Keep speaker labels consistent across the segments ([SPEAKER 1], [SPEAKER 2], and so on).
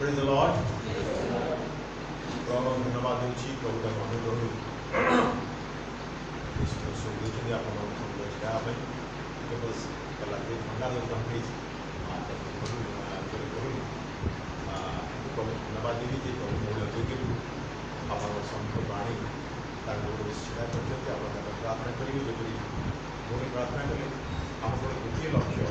[SPEAKER 1] Praise the Lord. ପ୍ରଭୁ ଧନ୍ୟବାଦ ଦେଉଛି। ପ୍ରଭୁ ତାଙ୍କ ଅନୁଗ୍ରହରୁ ସୁଯୋଗ ଦେଇଛନ୍ତି ଆପଣଙ୍କ ସମ୍ମୁଖରେ ଛିଡ଼ା ହେବା ପାଇଁ। କେବଳ ଲାଗେ ଥଣ୍ଡା ହେଇଛି, କହୁନି। ପ୍ରଭୁ ଧନ୍ୟବାଦ ଦେବି ଯେ ପ୍ରଭୁ ମୋର ଅଯୋଗ୍ୟକୁ ଆପଣଙ୍କ ସମ୍ମୁଖକୁ ଆଣି ତାଙ୍କ ଗୋଡ଼ରେ ଛିଡ଼ା କରିଛନ୍ତି। ଆପଣ ତାଙ୍କ ପ୍ରାର୍ଥନା କରିବେ, ଯେପରି ଭଉଣୀ ପ୍ରାର୍ଥନା କଲେ। ଆମର ଗୋଟିଏ ଲକ୍ଷ୍ୟ,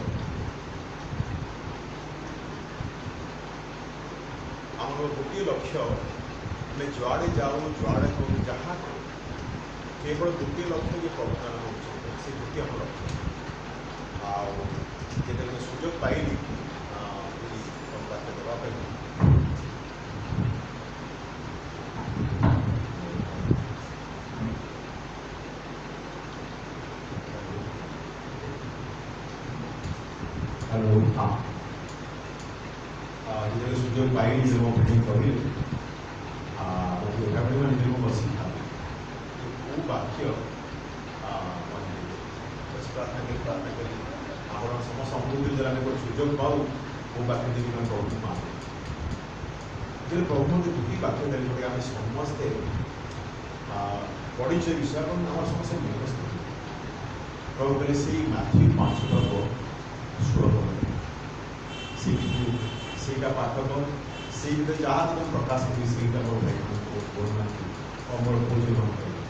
[SPEAKER 1] ଆମର ଗୋଟିଏ ଲକ୍ଷ୍ୟ, ଆମେ ଯୁଆଡ଼େ ଯାଉ, ଯୁଆଡ଼େ କରୁ, ଯାହା କରୁ, କେବଳ ଗୋଟିଏ ଲକ୍ଷ୍ୟ ଯେ ପ୍ରଭୁ ନାମ ଉଚ୍ଚାରଣ, ସେ ଗୋଟିଏ ଆମ ଲକ୍ଷ୍ୟ। ଆଉ ଯେତେବେଳେ ମୁଁ ସୁଯୋଗ ପାଇଲି ଏଇ ବାକ୍ୟ ଦେବା ପାଇଁ, ହ୍ୟାଲୋ, ହଁ, ଯେତେବେଳେ ସୁଯୋଗ ପାଇଲି, ଯେ ମୋ ଭଉଣୀ କହିଲେ, ଏକାଭଳି ମାନେ ମୁଁ ବସିକି ଭାବିଲି ଯେ କେଉଁ ବାକ୍ୟ ମନେ ବସି ପ୍ରାର୍ଥନା କରି ପ୍ରାର୍ଥନା କରି ଆପଣ ସମସ୍ତ ଅନୁଭୂତି। ଯେତେବେଳେ ଆମେ ଗୋଟେ ସୁଯୋଗ ପାଉ, କେଉଁ ବାକ୍ୟ ଦେବି, ଆମେ ପ୍ରଭୁ ମାନୁ। ଯେତେବେଳେ ପ୍ରଭୁ ମୋତେ ଗୋଟିଏ ବାକ୍ୟ ଦେଲେ, ଯେଉଁଟାକି ଆମେ ସମସ୍ତେ ପଢ଼ିଛେ ବିଷୟ ଏବଂ ଆମର ସମସ୍ତେ ମୁଖସ୍ଥ। ପ୍ରଭୁ କହିଲେ ସେଇ ମାଥ୍ୟୁ 5 ପର୍ବ 16 ପଦ, ସେଇଠି ସେଇଟା ପାଠ କର, ସେଇ ଭିତରେ ଯାହା ତୁମେ ପ୍ରକାଶ କରିବି ସେଇଟା ମୋର ଭାଇମାନଙ୍କୁ, ଭଉଣୀମାନଙ୍କୁ, ମୋର ପୂଜମାନଙ୍କୁ କହିବେ।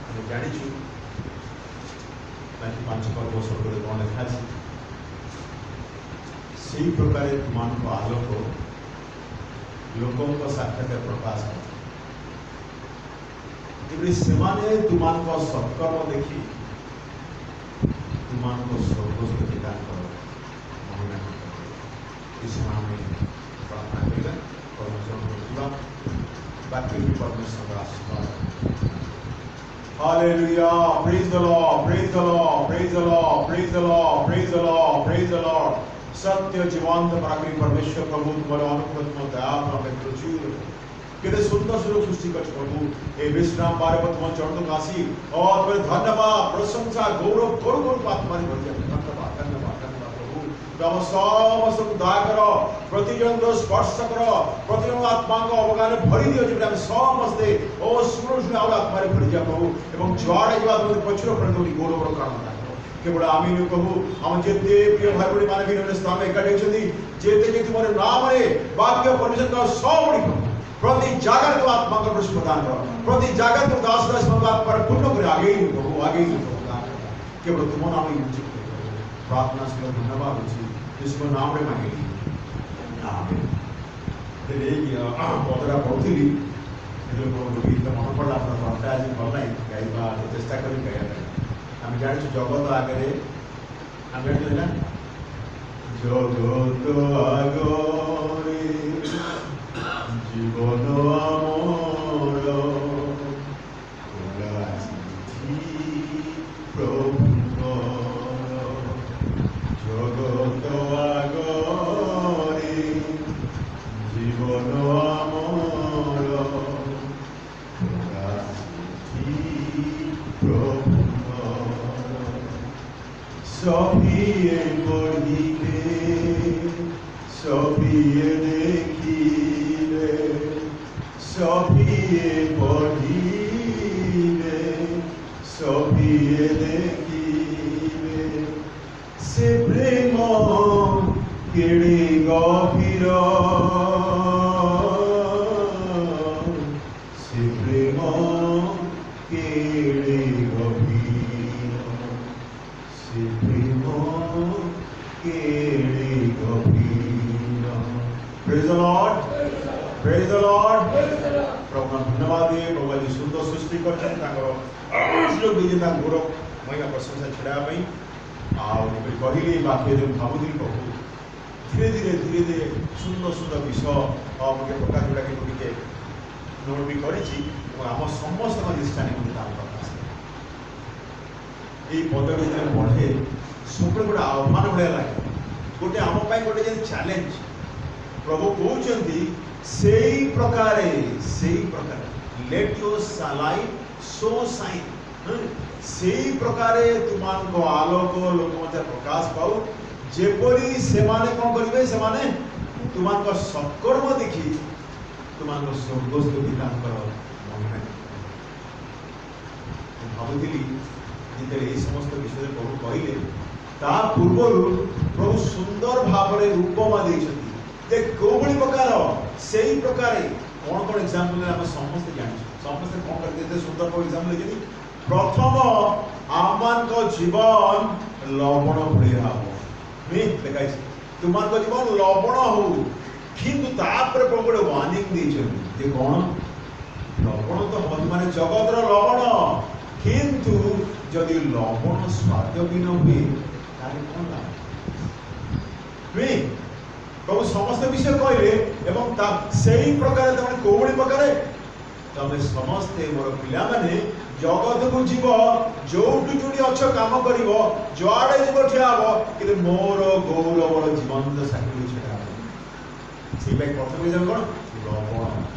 [SPEAKER 1] ଆମେ ଜାଣିଛୁ ମାଥ୍ୟୁ 5 ପର୍ବ 16 ପଦରେ କ'ଣ ଲେଖା ଅଛି? ସେଇ ପ୍ରକାରେ ତୁମମାନଙ୍କ ଆଲୋକ ଲୋକଙ୍କ ସାକ୍ଷାତରେ ପ୍ରକାଶ କର, ଯେପରି ସେମାନେ ତୁମମାନଙ୍କ ସତ୍କର୍ମ ଦେଖି ତୁମମାନଙ୍କ ସ୍ୱର୍ଗସ୍ଥ ପିତାଙ୍କର ମହିମା କରିବେ। ଏ ସମୟ ଆମେ ପ୍ରାର୍ଥନା କରିବା, ପରମେଶ୍ୱରଙ୍କୁ ଯିବା, ବାକ୍ୟଟି ପରମେଶ୍ୱରଙ୍କର ଆଶୀର୍ବାଦ। Hallelujah. Praise the Lord. Praise the Lord. Praise the Lord. Praise the Lord. Praise the Lord. Praise the Lord. ସତ୍ୟ ଜୀବନ୍ତ ପରାକ୍ରମୀ ପରମେଶ୍ୱର ପ୍ରଭୁ, ତୁମର ଅନୁଗ୍ରହ, ତୁମ ଦୟା ଆମେ ପ୍ରଚୁର। କେତେ ସୁନ୍ଦର ସୁଯୋଗ ସୃଷ୍ଟି କରିଛ ପ୍ରଭୁ, ଏ ବିଶ୍ରାମ ବାର ତୁମ ଚରଣକୁ ଆସି ଓ ତୁମେ ଧନ୍ୟବାଦ, ପ୍ରଶଂସା, ଗୌରବ କରୁ କରୁ ଆତ୍ମାରେ ଭରିଯାଏ। ଧନ୍ୟବାଦ, ଧନ୍ୟବାଦ, ଧନ୍ୟବାଦ ପ୍ରଭୁ। ଆମ ସମସ୍ତଙ୍କୁ ଦୟା କର, ପ୍ରତି ଜଣଙ୍କୁ ସ୍ପର୍ଶ କର, ପ୍ରତି ଜଣ ଆତ୍ମାଙ୍କ ଅବଗାନରେ ଭରି ଦିଅ, ଯେପରି ଆମେ ସମସ୍ତେ ଓ ଶୁଣୁ ଶୁଣୁ ଆଉ ଆତ୍ମାରେ ଭରିଯିବା ପ୍ରଭୁ, ଏବଂ ଯୁଆଡ଼େ ଯିବା ତୁମେ ପ୍ରଚୁର ପରିମାଣରେ ଗୌରବର କାରଣ କର। କେବଳ ଆମେ ନୁହେଁ ପ୍ରଭୁ, ଆମ ଯେତେ ପ୍ରିୟ ଭାଇ ଭଉଣୀ ମାନେ ଭିନ୍ନ ଭିନ୍ନ ସ୍ଥାନ ଏକାଠି ଅଛନ୍ତି, ଯେତେ ଯେ ତୁମର ନାମରେ ବାକ୍ୟ ପରମେଶ୍ୱରଙ୍କ ସବୁଠି ପ୍ରଭୁ, ପ୍ରତି ଜାଗାରେ ତୁମ ଆତ୍ମାଙ୍କ ପ୍ରବେଶ ପ୍ରଦାନ କର। ପ୍ରତି ଜାଗାରେ ତୁମ ଦାସ ଦାସୀମାନଙ୍କ ଆତ୍ମାରେ ପୂର୍ଣ୍ଣ କରି ଆଗେଇ ନିଅ ପ୍ରଭୁ, ଆଗେଇ ନିଅ ପ୍ରଭୁ। କେବଳ ତୁମ ନାମ ଉଚିତ। ପ୍ରାର୍ଥନା ଶୁଣ, ଧନ୍ୟବାଦ ଅଛି, ଯୀଶୁଙ୍କ ନାମରେ ମାଗିଲି, ଆମେନ୍। ଏଇ ପଦଟା ପଢ଼ୁଥିଲି, ଯେତେବେଳେ ମୋର ଗୋଟେ ଗୀତ ମନେ ପଡ଼ିଲା। ଆପଣ ଘଣ୍ଟା ଆଜି ଭଲ ନାହିଁ, ଗାଇବା ଚେଷ୍ଟା କରିବି ଗାଇବା ପାଇଁ। ଆମେ ଜାଣିଛୁ ଜଗତ ଆଗରେ, ଆମେ ଜାଣିଛୁ ନା, ଜଗତ ଆଗରେ ଜୀବନ ଆମର ଖୋଲାଛି ପ୍ରଭୁଙ୍କର। ଜଗତ ଆଗରେ ଜୀବନ ଆମର ଖୋଲାଛି ପ୍ରଭୁଙ୍କର। ସଭିଏ ପଢ଼ିବେ, ସଭିଏ ଦେଖିବେ, ସଭିଏ ପଢ଼ିବେ, ସଭିଏ ଦେଖିବେ, ସେ ପ୍ରେମ କେଡ଼େ ଗଭୀର, ସେ ପ୍ରେମ କେଡ଼େ ଗଭୀର, ସେ ପ୍ରେମ କେଡ଼େ ଗଭୀର। Praise the Lord. Praise the Lord. ପ୍ରଭୁ ଧନ୍ୟବାଦ ଦିଏ। ପ୍ରଭୁ ଆଜି ସୁନ୍ଦର ସୃଷ୍ଟି କରିଛନ୍ତି, ତାଙ୍କର ସୁଯୋଗ ଦେଇଛନ୍ତି ତାଙ୍କ ଗୌରବ, ମହିମା, ପ୍ରଶଂସା ଛିଡ଼ାଇବା ପାଇଁ। ଆଉ ଯେପରି କହିଲି, ବାକ୍ୟ ଯେମିତି ଭାବୁଥିଲି, ପ୍ରଭୁ ଧୀରେ ଧୀରେ ଧୀରେ ଧୀରେ ସୁନ୍ଦର ସୁନ୍ଦର ବିଷୟ ଟିକେ ପ୍ରକାଶ, ଯୋଉଟାକି ମୁଁ ଟିକେ ନୋଟ୍ ବି କରିଛି ଏବଂ ଆମ ସମସ୍ତଙ୍କ ନିଷ୍ଠା ନିମନ୍ତେ ତାହା ପ୍ରକାଶ। ଏଇ ପଦଟି ଯେତେବେଳେ ପଢ଼େ, ସବୁବେଳେ ଗୋଟେ ଆହ୍ୱାନ ଭଳିଆ ଲାଗେ, ଗୋଟେ ଆମ ପାଇଁ ଗୋଟେ ଯେମିତି ଚ୍ୟାଲେଞ୍ଜ। ପ୍ରଭୁ କହୁଛନ୍ତି ସେଇ ପ୍ରକାରେ, ସେଇ ପ୍ରକାରେ, let your light so shine, ସେଇ ପ୍ରକାରେ ତୁମମାନଙ୍କ ଆଲୋକ ଲୋକ ମଧ୍ୟ ପ୍ରକାଶ ପାଉ, ଯେପରି ସେମାନେ କ'ଣ କରିବେ? ସେମାନେ ତୁମଙ୍କ ସତ୍କର୍ମ ଦେଖି ତୁମଙ୍କ ସ୍ୱର୍ଗସ୍ଥ ପିତାଙ୍କର ମହିମା। ମୁଁ ଭାବୁଥିଲି, ଯେତେବେଳେ ଏଇ ସମସ୍ତ ବିଷୟରେ ପ୍ରଭୁ କହିଲେ, ତା ପୂର୍ବରୁ ପ୍ରଭୁ ସୁନ୍ଦର ଭାବରେ ଉପମା ଦେଇଛନ୍ତି ଯେ କୋଉଭଳି ପ୍ରକାର, ସେଇ ପ୍ରକାରେ କଣ କଣ ଏକ୍ସାମ୍ପଲ ଆମେ ସମସ୍ତେ ଜାଣିଛୁ। ସମସ୍ତେ କଣ କରି ଏତେ ସୁନ୍ଦର ଏକ୍ସାମ୍ପଲ ଦେଇଛନ୍ତି। ପ୍ରଥମ, ଆମମାନଙ୍କ ଜୀବନ ଲବଣ ଭଳିଆ ହବ, ନୁହେଁ? ଲେଖା ହେଇଛି, ତୁମମାନଙ୍କ ଜୀବନ ଲବଣ ହଉ। କିନ୍ତୁ ତାପରେ ପ୍ରଭୁ ଗୋଟେ ୱାର୍ଣ୍ଣିଂ ଦେଇଛନ୍ତି ଯେ କଣ? ଲବଣ ତ ହବ, ମାନେ ଜଗତର ଲବଣ, କିନ୍ତୁ ଯଦି ଲବଣ ସ୍ୱାଦବିହୀନ ହୁଏ, ତାହେଲେ କଣ ଲାଭ, ନୁହେଁ? ପ୍ରଭୁ ସମସ୍ତ ବିଷୟ କହିଲେ ଏବଂ ତା ସେଇ ପ୍ରକାର ତମେ କୋଉଭଳି ପ୍ରକାରେ ତମେ ସମସ୍ତେ ମୋର ପିଲାମାନେ ଜଗତକୁ ଯିବ, ଯୋଉଠି ଯୋଉଠି ଅଛ କାମ କରିବ, ଯୁଆଡେ ଯିବ ଠିଆ ହବ, କିନ୍ତୁ ମୋର ଗୌରବର ଜୀବନ୍ତ ସାକ୍ଷୀ ଛିଡା ହବ। ସେଇପାଇଁ ପ୍ରଥମେ ହିସାବ କଣ? ଲବଣ।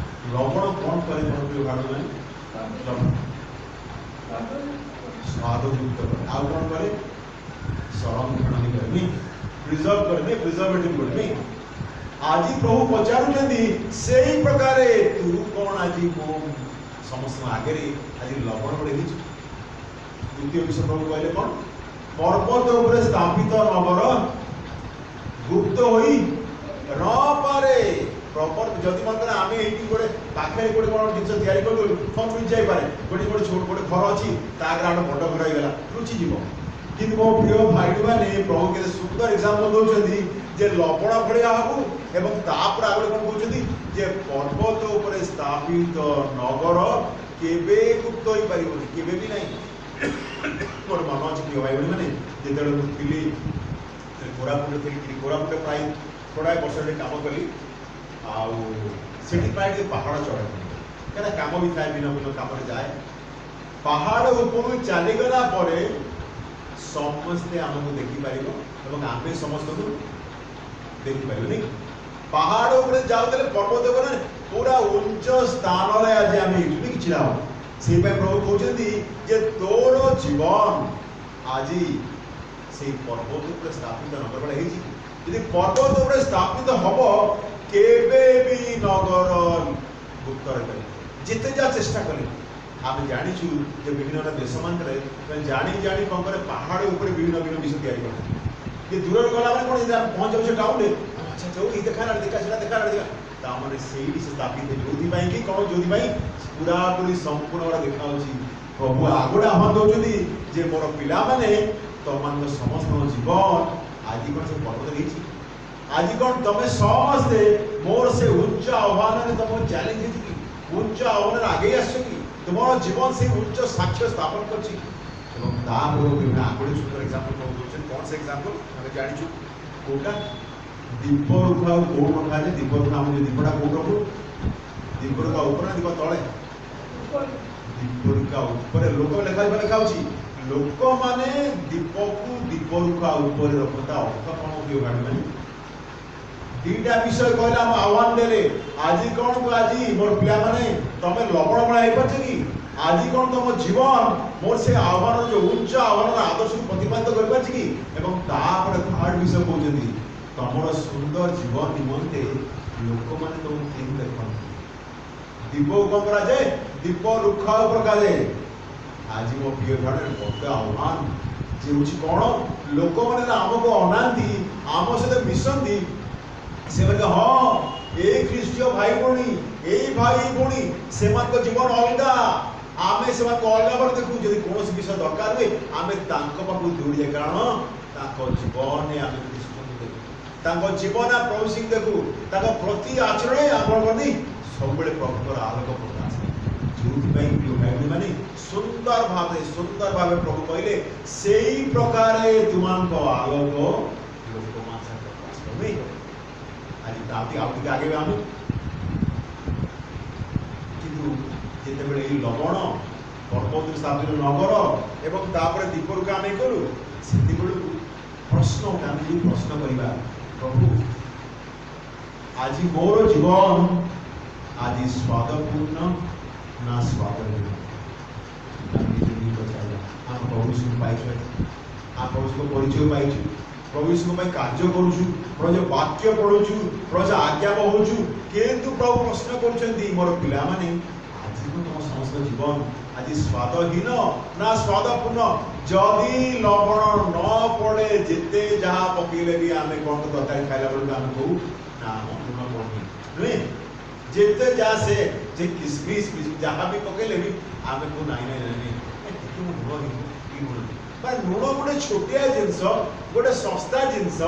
[SPEAKER 1] ଲବଣ କଣ କରେ ମୋର ପ୍ରିୟ ଭାଇମାନେ? ଲବଣ ସ୍ୱାଦଯୁକ୍ତ କରେ। ଆଉ କଣ କରେ? ସଂରକ୍ଷଣ ବି କରେ, ପ୍ରିଜର୍ଭ କରେ, ପ୍ରିଜର୍ଭେଟିଭ କରେ। ଆଜି ପ୍ରଭୁ ପଚାରୁଛନ୍ତି, ସେଇ ପ୍ରକାରେ ତୁ କଣ ଆଜି ମୋ ସମସ୍ତଙ୍କ ଆଗରେ ଆଜି ଲବଣ ଭଳି ହେଇଛୁ? ଦ୍ୱିତୀୟ ବିଷୟ ପ୍ରଭୁ କହିଲେ କଣ? ପର୍ବତ ଉପରେ ସ୍ଥାପିତ ନଗର ଗୁପ୍ତ ହୋଇ ନପାରେ। ପ୍ରପର ଯଦି ମନେକର ଆମେ ଏଇଠି ଗୋଟେ ପାଖରେ ଗୋଟେ କଣ ଜିନିଷ ତିଆରି କରିଦେଲୁ, କଣ ଲୁଚି ଯାଇପାରେ। ଗୋଟେ ଗୋଟେ ଛୋଟ ଗୋଟେ ଘର ଅଛି, ତା ଆଗରେ ଗୋଟେ ବଡ ଘର ହେଇଗଲା, ଲୁଚିଯିବ। କିନ୍ତୁ ମୋ ପ୍ରିୟ ଭାଇମାନେ, ପ୍ରଭୁ କେତେ ସୁନ୍ଦର ଏକ୍ସାମ୍ପଲ ଦଉଛନ୍ତି ଯେ ଲବଣ ଭଳିଆ ହବୁ ଏବଂ ତାପରେ ଆଉ ଗୋଟେ କଣ କହୁଛନ୍ତି ଯେ ପର୍ବତ ଉପରେ ସ୍ଥାପିତ ନଗର କେବେ ଗୁପ୍ତ ହେଇପାରିବନି, କେବେ ବି ନାହିଁ। ମୋର ମନ ଅଛି ପ୍ରିୟ ଭାଇ ଭଉଣୀମାନେ, ଯେତେବେଳେ ମୁଁ ଥିଲି କୋରାପୁଟରେ ଥିଲି, କୋରାପୁଟରେ ପ୍ରାୟ ଥୋଡ଼ାଏ ବର୍ଷ ସେଠି କାମ କଲି। ଆଉ ସେଠି ପ୍ରାୟ ଟିକେ ପାହାଡ଼ ଚଢ଼େ, କାହିଁକିନା କାମ ବି ଥାଏ, ଭିନ୍ନ ଭିନ୍ନ କାମରେ ଯାଏ। ପାହାଡ଼ ଉପରୁ ଚାଲିଗଲା ପରେ ସମସ୍ତେ ଆମକୁ ଦେଖିପାରିବ ଏବଂ ଆମେ ସମସ୍ତଙ୍କୁ ଦେଖିପାରିବୁନି। ପାହାଡ଼ ଉପରେ ଯାଉଥିଲେ, ପର୍ବତ ଉପରେ ପୁରା ଉଞ୍ଚ ସ୍ଥାନରେ ଆଜି ଆମେ ଏଇଠି ଛିଡ଼ା ହବୁ। ସେଇପାଇଁ ପ୍ରଭୁ କହୁଛନ୍ତି ଯେ ତୋର ଜୀବନ ଆଜି ସେଇ ପର୍ବତ ଉପରେ ସ୍ଥାପିତ ନଗର ଭଳିଆ ହେଇଛି। ଯଦି ପର୍ବତ ଉପରେ ସ୍ଥାପିତ ହବ, କେବେ ବି ନଗର ଗୁପ୍ତ ରହିପାରିବ, ଯେତେ ଯାହା ଚେଷ୍ଟା କଲେ। ଆମେ ଜାଣିଛୁ ଯେ ବିଭିନ୍ନ ଦେଶମାନଙ୍କରେ ଜାଣି ଜାଣି କଣ କରେ, ପାହାଡ଼ ଉପରେ ବିଭିନ୍ନ ଭିନ୍ନ ବିଷୟ ତିଆରି କରନ୍ତି। ଯେ ଦୂରରେ ଗଲା ମାନେ କଣ, ଯଦି ଆମେ ପହଞ୍ଚାଉଛେ ଟାଉନରେ, ଆଚ୍ଛା ଯୋଉ ଏଇ ଦେଖା ଦେଖା, ସେଟା ଦେଖା ଦେଖା, ତା ମାନେ ସେଇଠି ସେ ସ୍ଥାପିତ। ଯୋଉଥିପାଇଁ କି କଣ, ଯୋଉଥିପାଇଁ ପୁରାପୁରି ସମ୍ପୂର୍ଣ୍ଣ ଭାବରେ ଦେଖାଯାଉଛି। ପ୍ରଭୁ ଆଗରୁ ଆହ୍ୱାନ ଦଉଛନ୍ତି ଯେ ମୋର ପିଲାମାନେ, ତମମାନଙ୍କ ସମସ୍ତଙ୍କ ଜୀବନ ଆଜି କଣ ସେ ପର୍ବତ ହେଇଛି? ଆଜି କଣ ତମେ ସମସ୍ତେ ମୋର ସେ ଉଚ୍ଚ ଆହ୍ୱାନରେ ତମ ଚ୍ୟାଲେଞ୍ଜ ହେଇଛି କି? ଉଚ୍ଚ ଆହ୍ୱାନରେ ଆଗେଇ ଆସିଛ କି? ତୁମର ଜୀବନ ସେଇ ଉଚ୍ଚ ସାକ୍ଷ୍ୟ ସ୍ଥାପନ କରିଛି? ଏବଂ ତାପରେ ବିଭିନ୍ନ ଆଗରୁ ସୁନ୍ଦର ଏକ୍ସାମ୍ପଲ ପ୍ରଭୁ ଦଉଛନ୍ତି। କଣ ସେ ଏକ୍ସାମ୍ପଲ ଆମେ ଜାଣିଛୁ। କୋଉଟା? ଦୀପ ରୁଖ ଆଉ କୋଉଠି ରଖାଯାଏ? ଦୀପ ରୁଖ, ଆମ ଯୋଉ ଦୀପଟା କୋଉଠି ରଖୁ? ଦୀପ ରୁଖ ଉପରେ ନା ଦୀପ ତଳେ? ଦୀପ ରୁଖ ଉପରେ। ଲୋକ ଲେଖା ଲେଖା ଅଛି, ଲୋକମାନେ ଦୀପକୁ ଦୀପ ରୁଖ ଉପରେ ରଖନ୍ତି। ତା ଅର୍ଥ କଣ ପ୍ରିୟ ଭାଇମାନେ? ଦିଟା ବିଷୟ କହିଲେ, ଆମ ଆହ୍ୱାନ ଦେଲେ। ଆଜି କଣ, ଆଜି ମୋର ପିଲାମାନେ ତମେ ଲବଣ ଭଳିଆ ହେଇପାରୁଛ କି? ଆଜି କଣ ତମ ଜୀବନ ମୋର ସେ ଆହ୍ୱାନର ଯୋଉ ଉଚ୍ଚ ଆହ୍ୱାନର ଆଦର୍ଶକୁ ପ୍ରତିପାଦିତ କରିପାରୁଛି କି? ଏବଂ ତାପରେ ଥାର୍ଡ ବିଷୟ କହୁଛନ୍ତି, ତମର ସୁନ୍ଦର ଜୀବନ ନିମନ୍ତେ ଲୋକମାନେ ତମକୁ କେମିତି ଦେଖନ୍ତି? ଦୀପକୁ କଣ କରାଯାଏ? ଦୀପ ରୁଖ ଉପରେ ରଖାଯାଏ। ଆଜି ମୋ ପ୍ରିୟ ଭାଇ, ବଡ ଆହ୍ୱାନ ଯେ ହଉଛି କଣ? ଲୋକମାନେ ଆମକୁ ଅନାନ୍ତି, ଆମ ସହିତ ମିଶନ୍ତି, ସେମାନେ, ହଁ, ଏଇ ଖ୍ରୀଷ୍ଟୀୟ ଭାଇ ଭଉଣୀ, ଏଇ ଭାଇ ଭଉଣୀ, ସେମାନଙ୍କ ଜୀବନ ଅଲଗା, ଆମେ ସେମାନଙ୍କୁ ଅଲଗା ଭାବରେ ଦେଖୁ। ଯଦି କୌଣସି ବିଷୟ ଦରକାର ହୁଏ, ଆମେ ତାଙ୍କ ପାଖକୁ ଦୌଡ଼ିଯାଏ, କାରଣ ତାଙ୍କ ଜୀବନରେ ଆମେ ଖ୍ରୀଷ୍ଟଙ୍କୁ ଦେଖୁ, ତାଙ୍କ ଜୀବନ ପ୍ରଭୁ ସିଂ ଦେଖୁ, ତାଙ୍କ ପ୍ରତି ଆଚରଣରେ ଆପଣ କରନ୍ତି ସବୁବେଳେ ପ୍ରଭୁଙ୍କର ଆଲୋକ ପ୍ରକାଶ। ଯୋଉଥିପାଇଁ ପ୍ରିୟ ଭାଇ ଭଉଣୀମାନେ, ସୁନ୍ଦର ଭାବେ ସୁନ୍ଦର ଭାବେ ପ୍ରଭୁ କହିଲେ, ସେଇ ପ୍ରକାରେ ତୁମଙ୍କ ଆଲୋକ ଲୋକମାନଙ୍କ ପ୍ରକାଶ କରିବେ। ଆଜି ତା ଆଉ ଟିକେ ଆଗେଇବା ଆମେ। କିନ୍ତୁ ଯେତେବେଳେ ଏଇ ଲବଣ, ପର୍ବତ ସ୍ଥାପିତ ନଗର ଏବଂ ତାପରେ ଦୀପରୁ ଆମେ କଲୁ, ସେତେବେଳକୁ ପ୍ରଶ୍ନ ଉଠେ। ଆମେ ଯଦି ପ୍ରଶ୍ନ କରିବା, ପ୍ରଭୁ, ଆଜି ମୋର ଜୀବନ ଆଜି ସ୍ୱାଦପୂର୍ଣ୍ଣ ନା ସ୍ୱାଦହୀନ? ଆମେ ଯଦି ପଚାରିବା, ଆମ ପ୍ରଭୁ ଯୀଶୁଙ୍କୁ ପାଇଛୁ, ଆଜି ଆମ ପ୍ରଭୁଙ୍କ ପରିଚୟ ପାଇଛୁ। ପ୍ରଭୁ ଯୀଶୁଙ୍କ ପାଇଁ କାର୍ଯ୍ୟ କରୁଛୁ, ପ୍ରଭୁ ବାକ୍ୟ ପଢୁଛୁ, ପ୍ରଭୁ ଆଜ୍ଞା ବହୁଛୁ, କିନ୍ତୁ ପ୍ରଭୁ ପ୍ରଶ୍ନ କରୁଛନ୍ତି ମୋର ପିଲାମାନେ, ଆଜି ତୁମ ସମସ୍ତ ଜୀବନ ଆଜି ସ୍ୱାଦହୀନ ନା ସ୍ୱାଦପୂର୍ଣ୍ଣ? ଯଦି ଲବଣ ନ ପଡେ, ଯେତେ ଯାହା ପକେଇଲେ ବି ଆମେ କଣ ତରକାରୀ ଖାଇଲା ବେଳକୁ ଆମେ କହୁ ନା ଆମ ଲୁଣ ପଡୁନି, ନୁହେଁ? ଯେତେ ଯାହା ସେ ଯେ କିସମିସ ଯାହା ବି ପକେଇଲେ ବି ଆମେ କହୁ ନାଇଁ ନାଇଁ ନାଇଁ ନାଇଁ ଟିକେ ମୁଁ ଲୁଣ ହେଇଯିବ, ଟିକେ ଲୁଣ। ମାନେ ଲୁଣ ଗୋଟେ ଛୋଟିଆ ଜିନିଷ, ଗୋଟେ ଶସ୍ତା ଜିନିଷ,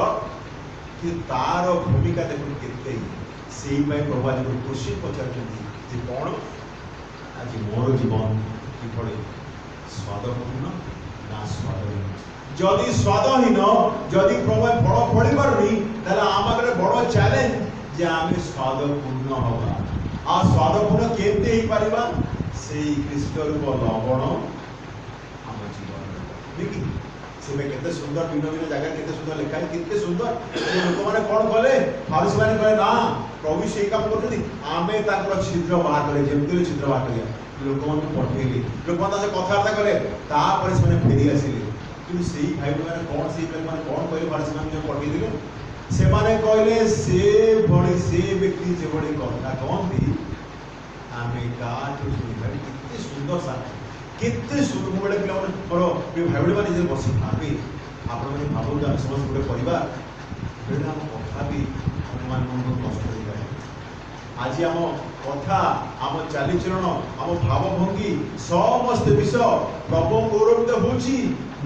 [SPEAKER 1] କିନ୍ତୁ ତାର ଭୂମିକା ଦେଖନ୍ତୁ କେତେ। ସେଇ ପାଇଁ ପ୍ରଭୁ ଆଜି ଗୋଟେ କ୍ୱେଶ୍ଚିନ୍ ପଚାରୁଛନ୍ତି ଯେ କଣ ଆଜି ମୋର ଜୀବନ କିଭଳି ସ୍ୱାଦପୂର୍ଣ୍ଣ ନା ସ୍ୱାଦହୀନ? ଯଦି ସ୍ୱାଦହୀନ, ଯଦି ପ୍ରଭୁ ଫଳ ଫଳି ପାରୁନି, ତାହେଲେ ଆମ ଆଗରେ ବଡ ଚ୍ୟାଲେଞ୍ଜ ଯେ ଆମେ ସ୍ୱାଦପୂର୍ଣ୍ଣ ହବା। ଆଉ ସ୍ୱାଦପୂର୍ଣ୍ଣ କେମିତି ହେଇପାରିବା? ସେଇ ଖ୍ରୀଷ୍ଟ ରୂପ ଲବଣ ଆମ ଜୀବନରେ। ଦେଖି ସେବେ କେତେ ସୁନ୍ଦର ଭିନ୍ନ ଭିନ୍ନ ଜାଗାରେ କେତେ ସୁନ୍ଦର ଲେଖା ହେଇଛି, କେତେ ସୁନ୍ଦର। ସେ ଲୋକମାନେ କଣ କଲେ? ଫାରୁସୀ ମାନେ କହିଲେ ନା ପ୍ରଭୁ ସେଇ କାମ କରୁଛନ୍ତି, ଆମେ ତାଙ୍କର ଛିଦ୍ର ବାହାର କଲେ, ଯେମିତି ହେଲେ ଛିଦ୍ର ବାହାର କରିବା। ଲୋକମାନଙ୍କୁ ପଠେଇଲେ, ଲୋକମାନେ ତା ସହ କଥାବାର୍ତ୍ତା କଲେ, ତାପରେ ସେମାନେ ଫେରି ଆସିଲେ। କିନ୍ତୁ ସେଇ ଭାଇ ମାନେ କଣ, ସେଇ ଲୋକମାନେ କଣ କହିଲେ? ଫାରୁସୀ ମାନେ ଯୋଉ ପଠେଇଥିଲେ ସେମାନେ କହିଲେ ସେ ଭଳି ସେ ବ୍ୟକ୍ତି ଯେଭଳି କଥା କହନ୍ତି ଆମେ କାଠୁ ଶୁଣିପାରିବୁ। କେତେ ସୁନ୍ଦର ସାକ୍ଷୀ, କେତେ ସୁନ୍ଦର। ମୁଁ ବେଳେ ପିଲାମାନେ ମୋର ପ୍ରିୟ ଭାଇ ଭଉଣୀମାନେ ଯେତେବେଳେ ବସି ଭାବେ, ଆପଣମାନେ ଭାବନ୍ତୁ ଆମେ ସମସ୍ତେ ଗୋଟେ ପରିବାର, ବେଳେ ଆମ କଥା ବି ଅନ୍ୟମାନଙ୍କୁ କଷ୍ଟ ଦେଇପାରେ। ଆଜି ଆମ କଥା, ଆମ ଚାଲିଚଳନ, ଆମ ଭାବଭଙ୍ଗୀ ସମସ୍ତ ବିଷୟ ପ୍ରଭୁ ଗୌରବିତ ହେଉଛି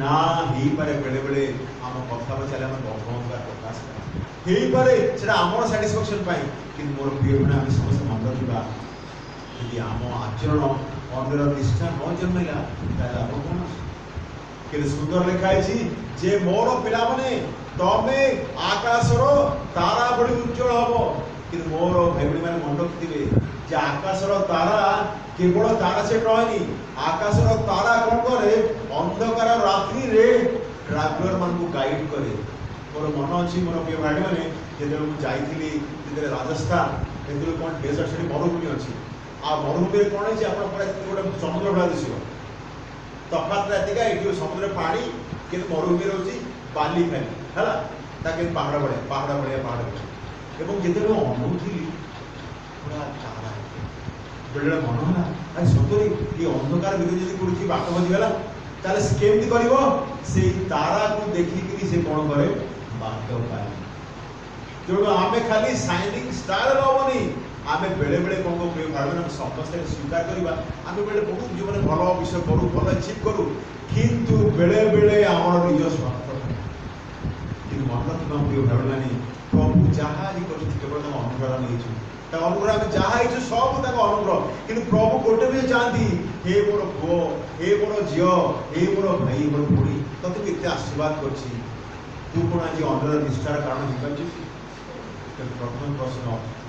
[SPEAKER 1] ନା ହେଇପାରେ। ବେଳେ ବେଳେ ଆମ କଥା ଚାଲେ ଆମେ ଅହଙ୍କାର ପ୍ରକାଶ ପାଏ, ହେଇପାରେ ସେଟା ଆମର ସାଟିସ୍ଫାକ୍ସନ ପାଇଁ। କିନ୍ତୁ ମୋର ପ୍ରିୟ ଭଉଣୀ, ଆମେ ସମସ୍ତେ ମନେ ରଖିବା, ଯଦି ଆମ ଆଚରଣ ଅନ୍ୟର ନିଷ୍ଠା ନ ଜନ୍ମିଲା ତାହେଲେ ଲାଭ କଣ ଅଛି? କେତେ ସୁନ୍ଦର ଲେଖା ହେଇଛି ଯେ ମୋର ପିଲାମାନେ ତମେ ଆକାଶର ତାରା ଭଳି ଉଜ୍ଜଳ ହବ। କିନ୍ତୁ ମୋର ଭାଇ ଭଉଣୀମାନେ ମନେ ରଖିଥିବେ ଯେ ଆକାଶର ତାରା କେବଳ ତାରା ସେ ରହେନି, ଆକାଶର ତାରା କଣ କରେ? ଅନ୍ଧକାର ରାତ୍ରିରେ ଟ୍ରାଭେଲର ମାନଙ୍କୁ ଗାଇଡ କରେ। ମୋର ମନ ଅଛି ମୋର ପ୍ରିୟ ଭାଇମାନେ, ଯେତେବେଳେ ମୁଁ ଯାଇଥିଲି ଯେତେବେଳେ ରାଜସ୍ଥାନ, ଯେତେବେଳେ କଣ ଡେଜର୍ଟ, ସେଠି ମରୁଭୂମି ଅଛି। ଆଉ ମରୁଭୂମିରେ କଣ ହେଇଛି, ଆପଣ ପୁରା ଗୋଟେ ସମୁଦ୍ର ଭଳିଆ ଦିଶିବ। ତଫାତଟା ଏତିକା, ଏଠି ସମୁଦ୍ର ପାଣି, କିନ୍ତୁ ମରୁଭୂମିରେ ରହୁଛି ବାଲି ଖାଲି, ହେଲା ତା କିନ୍ତୁ ପାହାଡ଼ ଭଳିଆ, ପାହାଡ଼ ଭଳିଆ, ପାହାଡ଼ ଭଳିଆ। ଏବଂ ଯେତେବେଳେ ମୁଁ ଅନଉଥିଲି ପୁରା ତାରା, ବେଳେବେଳେ ମନ ହେଲା ଆରେ ସତରେ ଏ ଅନ୍ଧକାର ଭିତରେ ଯଦି କୋଉଠି ବାଟ ହଜିଗଲା ତାହେଲେ ସେ କେମିତି କରିବ? ସେଇ ତାରାକୁ ଦେଖିକିରି ସେ କଣ କରେ? ବାଟ ପାଏ। ତେଣୁ ଆମେ ଖାଲି ସାଇନିଂ ଷ୍ଟାର ହବନି, ଆମେ ବେଳେବେଳେ କଣ କରୁ ପ୍ରିୟ ଭାଇ, ଆମେ ସମସ୍ତେ ସ୍ୱୀକାର କରିବା, ଆମେ ବେଳେ ବହୁତ ଜୀବନରେ ଭଲ ବିଷୟ କରୁ, ଭଲ ଆଚିଭ୍ କରୁ, କିନ୍ତୁ ବେଳେବେଳେ ଆମର ନିଜ ସ୍ୱାର୍ଥ ଥାଏ। କିନ୍ତୁ ମନେ ରଖିବା ପ୍ରିୟ ଭାଇମାନେ, ପ୍ରଭୁ ଯାହା ଆଜି କରିଛନ୍ତି କେବଳ ତାଙ୍କ ଅନୁଗ୍ରହ ନେଇଛୁ, ତାଙ୍କ ଅନୁଗ୍ରହ ଆମେ ଯାହା ହେଇଛୁ ସବୁ ତାଙ୍କ ଅନୁଗ୍ରହ। କିନ୍ତୁ ପ୍ରଭୁ ଗୋଟେ ବି ଚାହାନ୍ତି, ହେ ମୋର ପୁଅ, ହେ ମୋର ଝିଅ, ହେ ମୋର ଭାଇ, ମୋର ଭଉଣୀ, ତତେ ମୁଁ ଏତେ ଆଶୀର୍ବାଦ କରିଛି, ତୁ କଣ ଆଜି ଅନ୍ୟର ନିଷ୍ଠାର କାରଣ ହେଇପାରୁଛୁ କି? ତେଣୁ ପ୍ରଥମ ପ୍ରଶ୍ନ,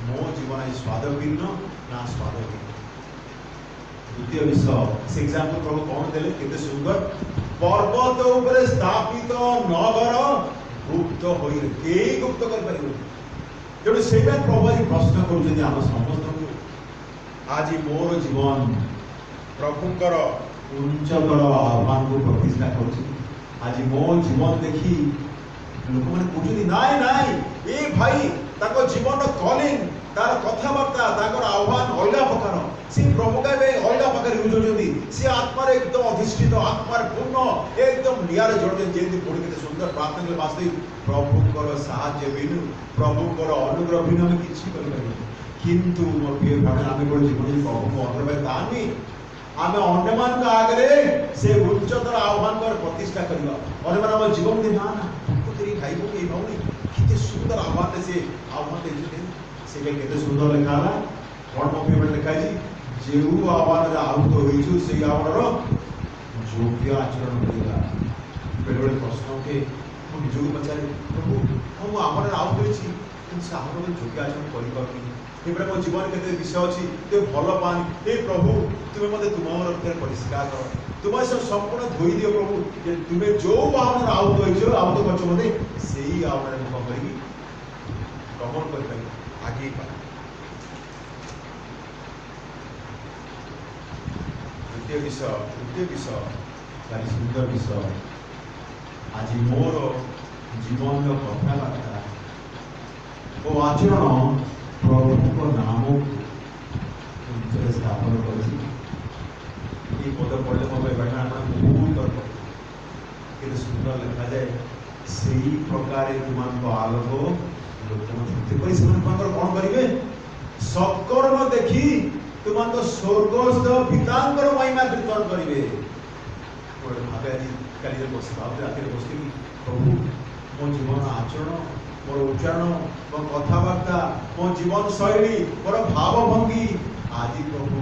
[SPEAKER 1] ମୋ ଜୀବନ ଆଜି ସ୍ୱାଦହୀନ ନା ସ୍ୱାଦହୀନ? ଦ୍ୱିତୀୟ ବିଷୟ, ସେ ଏକ୍ସାମ୍ପଲ ପ୍ରଭୁ କଣ ଦେଲେ କେତେ ସୁନ୍ଦର। ପର୍ବତ ଉପରେ ସ୍ଥାପିତ ନଗର ଗୁପ୍ତ ହୋଇ, କେହି ଗୁପ୍ତ କରିପାରିବନି। ତେଣୁ ସେଇପାଇଁ ପ୍ରଭୁ ଆଜି ପ୍ରଶ୍ନ କରୁଛନ୍ତି ଆମ ସମସ୍ତଙ୍କୁ, ଆଜି ମୋର ଜୀବନ ପ୍ରଭୁଙ୍କର ଉଚ୍ଚତର ଆହ୍ୱାନକୁ ପ୍ରତିଷ୍ଠା କରୁଛି। ଆଜି ମୋ ଜୀବନ ଦେଖି ଲୋକମାନେ କହୁଛନ୍ତି ନାଇଁ ନାଇଁ ଏ ଭାଇ ତାଙ୍କ ଜୀବନର କଲିଂ, ତାର କଥାବାର୍ତ୍ତା, ତାଙ୍କର ଆହ୍ୱାନ ଅଲଗା ପ୍ରକାର, ସେ ପ୍ରଭୁଙ୍କ ଏବେ ଅଲଗା ପ୍ରକାର ୟୁଜ୍ ହେଉଛନ୍ତି, ସେ ଆତ୍ମାରେ ଏକଦମ ଅଧିଷ୍ଠିତ, ଆତ୍ମାରେ ପୂର୍ଣ୍ଣ, ଏକଦମ ନିଆଁରେ ଜଳୁଛନ୍ତି। ଯେମିତି ପୁଣି କେତେ ସୁନ୍ଦର ପ୍ରାର୍ଥନା କଲେ, ବାସ୍ତବିକ ପ୍ରଭୁଙ୍କର ସାହାଯ୍ୟ ବିନୁ, ପ୍ରଭୁଙ୍କର ଅନୁଗ୍ରହ ବିନୁ ଆମେ କିଛି କରିପାରିବୁନି। କିନ୍ତୁ ମୋ ପ୍ରିୟ ଭାଇ, ଆମେ କେବଳ ଜୀବନ ପ୍ରଭୁଙ୍କ ଅନୁଗ୍ରହ ପାଇଁ ତାହା ନୁହେଁ, ଆମେ ଅନ୍ୟମାନଙ୍କ ଆଗରେ ସେ ଉଚ୍ଚତର ଆହ୍ୱାନଙ୍କର ପ୍ରତିଷ୍ଠା କରିବା। ଅନ୍ୟମାନେ ଆମ ଜୀବନ ନା ନା ପ୍ରକୃତରେ ଭାଇ ଭଉଣୀ, ଏଇ ଭଉଣୀ କେତେ ସୁନ୍ଦର ଆହ୍ୱାନରେ ସେ ଆହ୍ୱାନ ଦେଇଛନ୍ତି। ସେଇଟା କେତେ ସୁନ୍ଦର ଲେଖା ହେଲା, କଣ ମୋ ପ୍ରିୟ ଭାଇ ଲେଖା ହେଇଛି, ଯେଉଁ ଆହ୍ୱାନରେ ଆହୁତ ହୋଇଛୁ ସେଇ ଆହ୍ୱାନର ଯୋଗ୍ୟ ଆଚରଣ କରିବା। ବେଳେବେଳେ ପ୍ରଶ୍ନ ଉଠେ, ମୁଁ ନିଜକୁ ପଚାରେ, ପ୍ରଭୁ ହଁ ମୁଁ ଆହ୍ୱାନରେ ଆହୁତ ହୋଇଛି, କିନ୍ତୁ ସେ ଆହ୍ୱାନର ଯୋଗ୍ୟ ଆଚରଣ କରିପାରୁନି। ଏପଟେ ମୋ ଜୀବନ କେତେ ବିଷୟ ଅଛି, ତୁମେ ଭଲ ପାଅନି। ହେ ପ୍ରଭୁ ତୁମେ ମୋତେ ତୁମ ରକ୍ତରେ ପରିଷ୍କାର କର, ତୁମ ସବୁ ସମ୍ପୂର୍ଣ୍ଣ ଧୋଇ ଦିଅ ପ୍ରଭୁ, ଯେ ତୁମେ ଯୋଉ ଆହ୍ୱାନରେ ଆହୁତ ହୋଇଛ, ଆହୁତ କରିଛ ମୋତେ, ସେଇ ଆହ୍ୱାନରେ ମୁଁ କଣ କରିବି, ଗମନ କରିପାରିବି, ଆଗେଇ ପାରିବି। ଦ୍ୱିତୀୟ ବିଷୟ, ତୃତୀୟ ବିଷୟ ଭାରି ସୁନ୍ଦର ବିଷୟ, ଆଜି ମୋର ଜୀବନର କଥାବାର୍ତ୍ତା ଓ ଆଚରଣ ପ୍ରଭୁଙ୍କ ନାମକୁ ଉଚ୍ଚରେ ସ୍ଥାପନ କରିଛି। ଏଇ ପଦ ପଢ଼ିଲେ ମୋ ଭାଇ ଆପଣ ବହୁତ ଗର୍ବ। କେତେ ସୁନ୍ଦର ଲେଖାଯାଏ, ସେଇ ପ୍ରକାରେ ତୁମମାନଙ୍କ ଆଲୋକ ଲୋକମାନେ ଯେପରି ସେମାନଙ୍କର କ'ଣ କରିବେ? ସତ୍କର୍ମ ଦେଖି ତୁମଙ୍କ ସ୍ୱର୍ଗସ୍ଥ ପିତାଙ୍କର ମହିମା କୀର୍ତ୍ତନ କରିବେ। ଗୋଟେ ଭାବେ ଆଜି କାଲି ବସି ଭାବୁଥିଲି, ରାତିରେ ବସିଥିଲି, ପ୍ରଭୁ ମୋ ଜୀବନ ଆଚରଣ, ମୋର ଉଚ୍ଚାରଣ, ମୋ କଥାବାର୍ତ୍ତା, ମୋ ଜୀବନ ଶୈଳୀ, ମୋର ଭାବଭଙ୍ଗୀ ଆଜି ପ୍ରଭୁ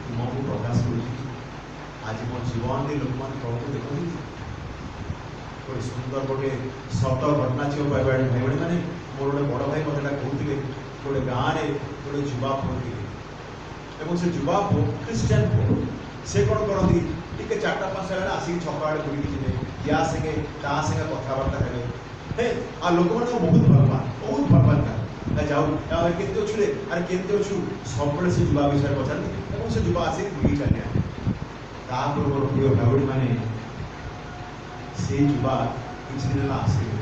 [SPEAKER 1] ତୁମକୁ ପ୍ରକାଶ କରୁଛି। ଆଜି ମୋ ଜୀବନରେ ଲୋକମାନେ ପ୍ରଭୁକୁ ଦେଖନ୍ତି। ଗୋଟେ ସୁନ୍ଦର ଗୋଟେ ସତ ଘଟଣା ଥିବ ଭାଇ ଭଉଣୀ ମାନେ। ମୋର ଗୋଟେ ବଡ଼ ଭାଇ ମୋତେ ଏଇଟା କହୁଥିଲେ, ଗୋଟେ ଗାଁରେ ଗୋଟେ ଯୁବା ପୁଅ ଥିଲେ ଏବଂ ସେ ଯୁବା ପୁଅ ଖ୍ରୀଷ୍ଟିଆନ ପୁଅ। ସେ କ'ଣ କରନ୍ତି, ଟିକେ 4ଟା 5ଟା ବେଳେ ଆସିକି ଛକ ଆଡ଼େ ବୁଲିକି ଯିବେ, ୟା ସାଙ୍ଗେ ତା ସାଙ୍ଗେ କଥାବାର୍ତ୍ତା ହେବେ। ହେ ଆଉ ଲୋକମାନଙ୍କୁ ବହୁତ ଭଲ ପାଆନ୍ତି, ବହୁତ ଭଲ ପାଆନ୍ତି। ଯାଉ କେମିତି ଅଛୁ ରେ, ଆରେ କେମିତି ଅଛୁ, ସବୁବେଳେ ସେ ଯୁବା ବିଷୟରେ ପଚାରନ୍ତି ଏବଂ ସେ ଯୁବା ଆସିକି ବୁଲିକି ଚାଲିଯାଆନ୍ତି। ତାପରେ ମୋର ପ୍ରିୟ ଭାଇ ମାନେ, ସେ ଯୁବା କିଛି ଦିନ ହେଲା ଆସିଲେ,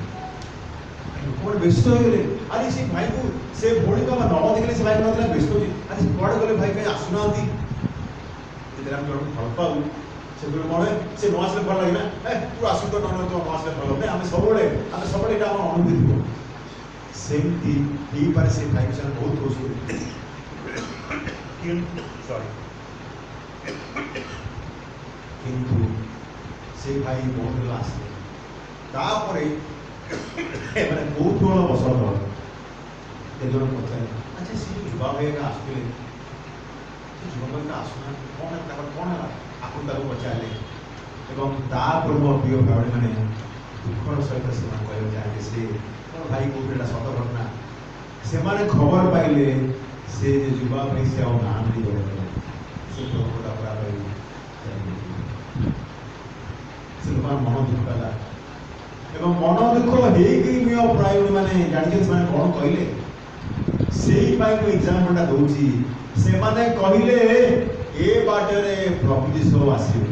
[SPEAKER 1] ଲୋକମାନେ ବ୍ୟସ୍ତ ହେଇଗଲେ। ଆରେ ସେ ଭାଇକୁ, ସେ ଭଉଣୀକୁ ଆମେ ନ ଦେଖିଲେ ସେ ଭାଇ ନଥିଲା, ବ୍ୟସ୍ତ ହେଉଛି, ଆରେ ସେ କୁଆଡ଼େ ଗଲେ, ଭାଇ କାହିଁ ଆସୁନାହାନ୍ତି। ଯେତେବେଳେ ଆମେ ଜଣକୁ ଭଲ ପାଉ ସେତେବେଳେ କ'ଣ ହୁଏ, ସେ ନ ଆସିଲେ ଭଲ ଲାଗେ ନା, ଏ ତୁ ଆସୁ ତ ନ ତୁ ନ ଆସିଲେ ଭଲ ଲାଗେ। ଆମେ ସବୁବେଳେ ଏଇଟା ଆମର ଅନୁଭୂତି ଥିବ। ସେମିତି ହେଇପାରେ ସେ ଭାଇ ସେମାନେ ବହୁତ ଖୁସି, ସରି, କିନ୍ତୁ ସେ ଭାଇ ବହୁତ ଦିନ ଆସିଲେ। ତାପରେ ଏମାନେ କୌତୂହଳ ବଶତଃ କେତେ ଜଣ ପଚାରିଲେ, ଆଚ୍ଛା ସେ ଯୋଉ ଯୁବା ଭାଇ ଏକା ଆସୁଥିଲେ, ସେ ଯୁବା ଭାଇ ଆସୁନାହାନ୍ତି, କ'ଣ ହେଲା ତାଙ୍କର, କ'ଣ ହେଲା? ଆପଣ ତାକୁ ପଚାରିଲେ ଏବଂ ତାପରେ ମୋ ପ୍ରିୟ ଭାଇମାନେ ଦୁଃଖର ସହିତ ସେମାନେ କହିବାକୁ ଚାହିଁଲେ, ସେ ମୋ ଭାଇ କହୁଥିଲେ ଏଇଟା ସତ ଘଟଣା। ସେମାନେ ଖବର ପାଇଲେ ସେ ଯେ ଯୁବା ଭାଇ ସେ ଆଉ ନାହାନ୍ତି, ସେ ପ୍ରଭୁ ଡାକରା ପାଇ ସେ ଲୋକଙ୍କ ମନ ଦୁଃଖ ହେଲା ଏବଂ ମନ ଦୁଃଖ ହେଇକିରି ପ୍ରିୟ ପ୍ରାୟ ମାନେ ଜାଣିଛନ୍ତି ସେମାନେ କ'ଣ କହିଲେ? ସେଇ ପାଇଁ ମୁଁ ଏକ୍ଜାମ୍ପଲଟା ଦଉଛି। ସେମାନେ କହିଲେ ଏ ବାଟରେ ପ୍ରଭୁ ଯୀଶୁ ଆସିବେ।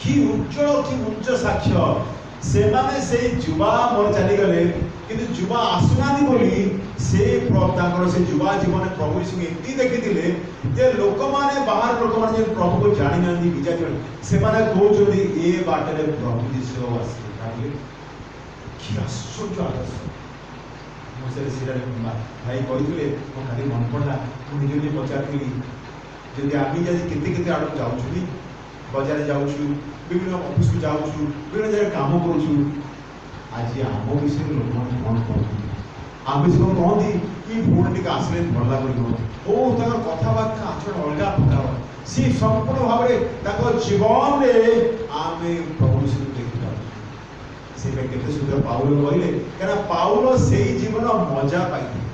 [SPEAKER 1] କି ଉଜ୍ଜଳ, କି ଉଚ୍ଚ ସାକ୍ଷ୍ୟ। ସେମାନେ ସେଇ ଯୁବା ମୋର ଚାଲିଗଲେ, କିନ୍ତୁ ଯୁବା ଆସୁନାହାନ୍ତି ବୋଲି ସେ ତାଙ୍କର ସେ ଯୁବା ଜୀବନରେ ପ୍ରଭୁ ଯୀଶୁଙ୍କୁ ଏମିତି ଦେଖିଥିଲେ ଯେ ଲୋକମାନେ, ବାହାର ଲୋକମାନେ ଯେ ପ୍ରଭୁକୁ ଜାଣିନାହାନ୍ତି, ବିଜାତି, ସେମାନେ କହୁଛନ୍ତି ଏ ବାଟରେ ପ୍ରଭୁ ଯୀଶୁ ଆସିବେ। ଭାବିଲେ କି ଆଶ୍ଚର୍ଯ୍ୟ ଆଦର୍ଶ। ମୁଁ ସେଇଟା ଭାଇ କହିଥିଲେ, ମୋ ଖାଲି ମନେ ପଡ଼ିଲା। ମୁଁ ନିଜେ ନିଜେ ପଚାରିଥିଲି, ଯଦି ଆମେ ଯଦି କେତେ କେତେ ଆଡ଼କୁ ଯାଉଛୁ, ବଜାରରେ ଯାଉଛୁ, ବିଭିନ୍ନ ଅଫିସକୁ ଯାଉଛୁ, ବିଭିନ୍ନ ଜାଗାରେ କାମ କରୁଛୁ, ଆଜି ଆମ ବିଷୟରେ ଲୋକମାନେ କ'ଣ କହନ୍ତି? ଆମ ବିଷୟରେ କହନ୍ତି କି ଭଉଣୀ ଟିକେ ଆସିଲେ ଭଲ ଲାଗୁନି, ଓ ତାଙ୍କର କଥାବାର୍ତ୍ତା ଆଚରଣ ଅଲଗା ପ୍ରକାର, ସିଏ ସମ୍ପୂର୍ଣ୍ଣ ଭାବରେ ତାଙ୍କ ଜୀବନରେ ଆମେ ପ୍ରଭୁ ଯୀଶୁଙ୍କୁ ଦେଖିପାରୁଛୁ। ସେଇପାଇଁ କେତେ ସୁନ୍ଦର ପାଉଲ କହିଲେ, କାରଣ ପାଉଲ ସେଇ ଜୀବନ ମଜା ପାଇଥିଲେ।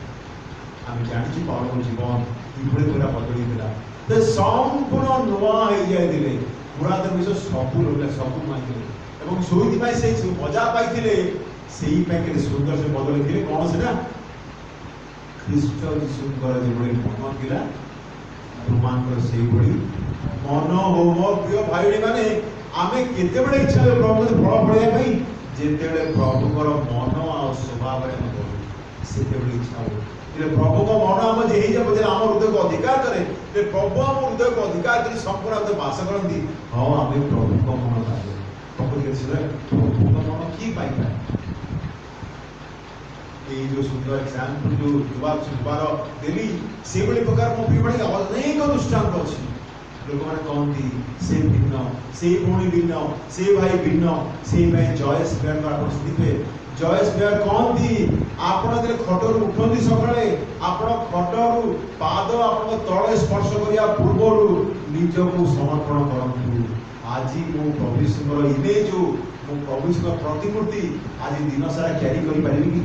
[SPEAKER 1] ଆମେ ଜାଣିଛୁ ପାଉଲଙ୍କ ଜୀବନ କିଭଳି ପୁରା ବଦଳିଥିଲା, ସେ ସମ୍ପୂର୍ଣ୍ଣ ନୂଆ ହେଇଯାଇଥିଲେ, ପୁରାତନ ବିଷୟ ସବୁ ରହିଲା, ସବୁ ନୂଆ ହେଇଥିଲେ ଏବଂ ସେଇଥିପାଇଁ ସେଇ ମଜା ପାଇଥିଲେ। ସେଇ ପାଇଁ କେତେ ସୁନ୍ଦର ସେ ବଦଳିଥିଲେ। କ'ଣ ସେଟା? ଖ୍ରୀଷ୍ଟ ଯୀଶୁଙ୍କର ଯେଭଳି ମନ ଥିଲା ତୁମମାନଙ୍କର ସେଇଭଳି ମନ ହଉ। ମୋ ପ୍ରିୟ ଭାଇ ମାନେ, ଆମେ କେତେବେଳେ ଇଚ୍ଛା ହୁଏ ପ୍ରଭୁ ଫଳ ଫଳେଇବା ପାଇଁ? ଯେତେବେଳେ ପ୍ରଭୁଙ୍କର ମନ ଆଉ ସ୍ୱଭାବରେ ଆମେ ବଢୁ ସେତେବେଳେ ଇଚ୍ଛା ହୁଏ। ଯେତେବେଳେ ପ୍ରଭୁଙ୍କ ମନ ଆମ ଯେ ହେଇଯାଏ, ଯେତେବେଳେ ଆମ ହୃଦୟକୁ ଅଧିକାର କରେ, ଯେତେବେଳେ ପ୍ରଭୁ ଆମ ହୃଦୟକୁ ଅଧିକାର କରି ସମ୍ପୂର୍ଣ୍ଣ ଭାବରେ ବାସ କରନ୍ତି, ହଁ ଆମେ ପ୍ରଭୁଙ୍କ ମନ ପାଇବୁ। ପ୍ରଭୁଙ୍କ ମନ କିଏ ପାଇପାରେ? ଏଇ ଯୋଉ ସୁନ୍ଦର ଏକ୍ସାମ୍ପଲ ଯୋଉ ଯୁବାର ଦେଲି, ସେଇଭଳି ପ୍ରକାର ମୋ ପ୍ରିୟ ଭାଇ ଅନେକ ଦୃଷ୍ଟାନ୍ତ ଅଛି। ଲୋକମାନେ କହନ୍ତି ସେ ଭିନ୍ନ, ସେଇ ଭଉଣୀ ଭିନ୍ନ, ସେ ଭାଇ ଭିନ୍ନ। ସେଇ ପାଇଁ ଜୟେଶ ବେୟରଙ୍କ ଆପଣ ଶୁଣିଥିବେ, ଜୟେଶ ବେୟର କହନ୍ତି ଆପଣ ଯେତେବେଳେ ଖଟରୁ ଉଠନ୍ତି ସକାଳେ, ଆପଣ ଖଟରୁ ପାଦ ଆପଣଙ୍କ ତଳେ ସ୍ପର୍ଶ କରିବା ପୂର୍ବରୁ ନିଜକୁ ସମର୍ପଣ କରନ୍ତୁ। ଆଜି ମୁଁ ପ୍ରଭୁ ଯୀଶୁଙ୍କର ଇମେଜ, ମୁଁ ପ୍ରଭୁ ଯୀଶୁଙ୍କ ପ୍ରତିମୂର୍ତ୍ତି ଆଜି ଦିନ ସାରା କ୍ୟାରି କରିପାରିବି କି?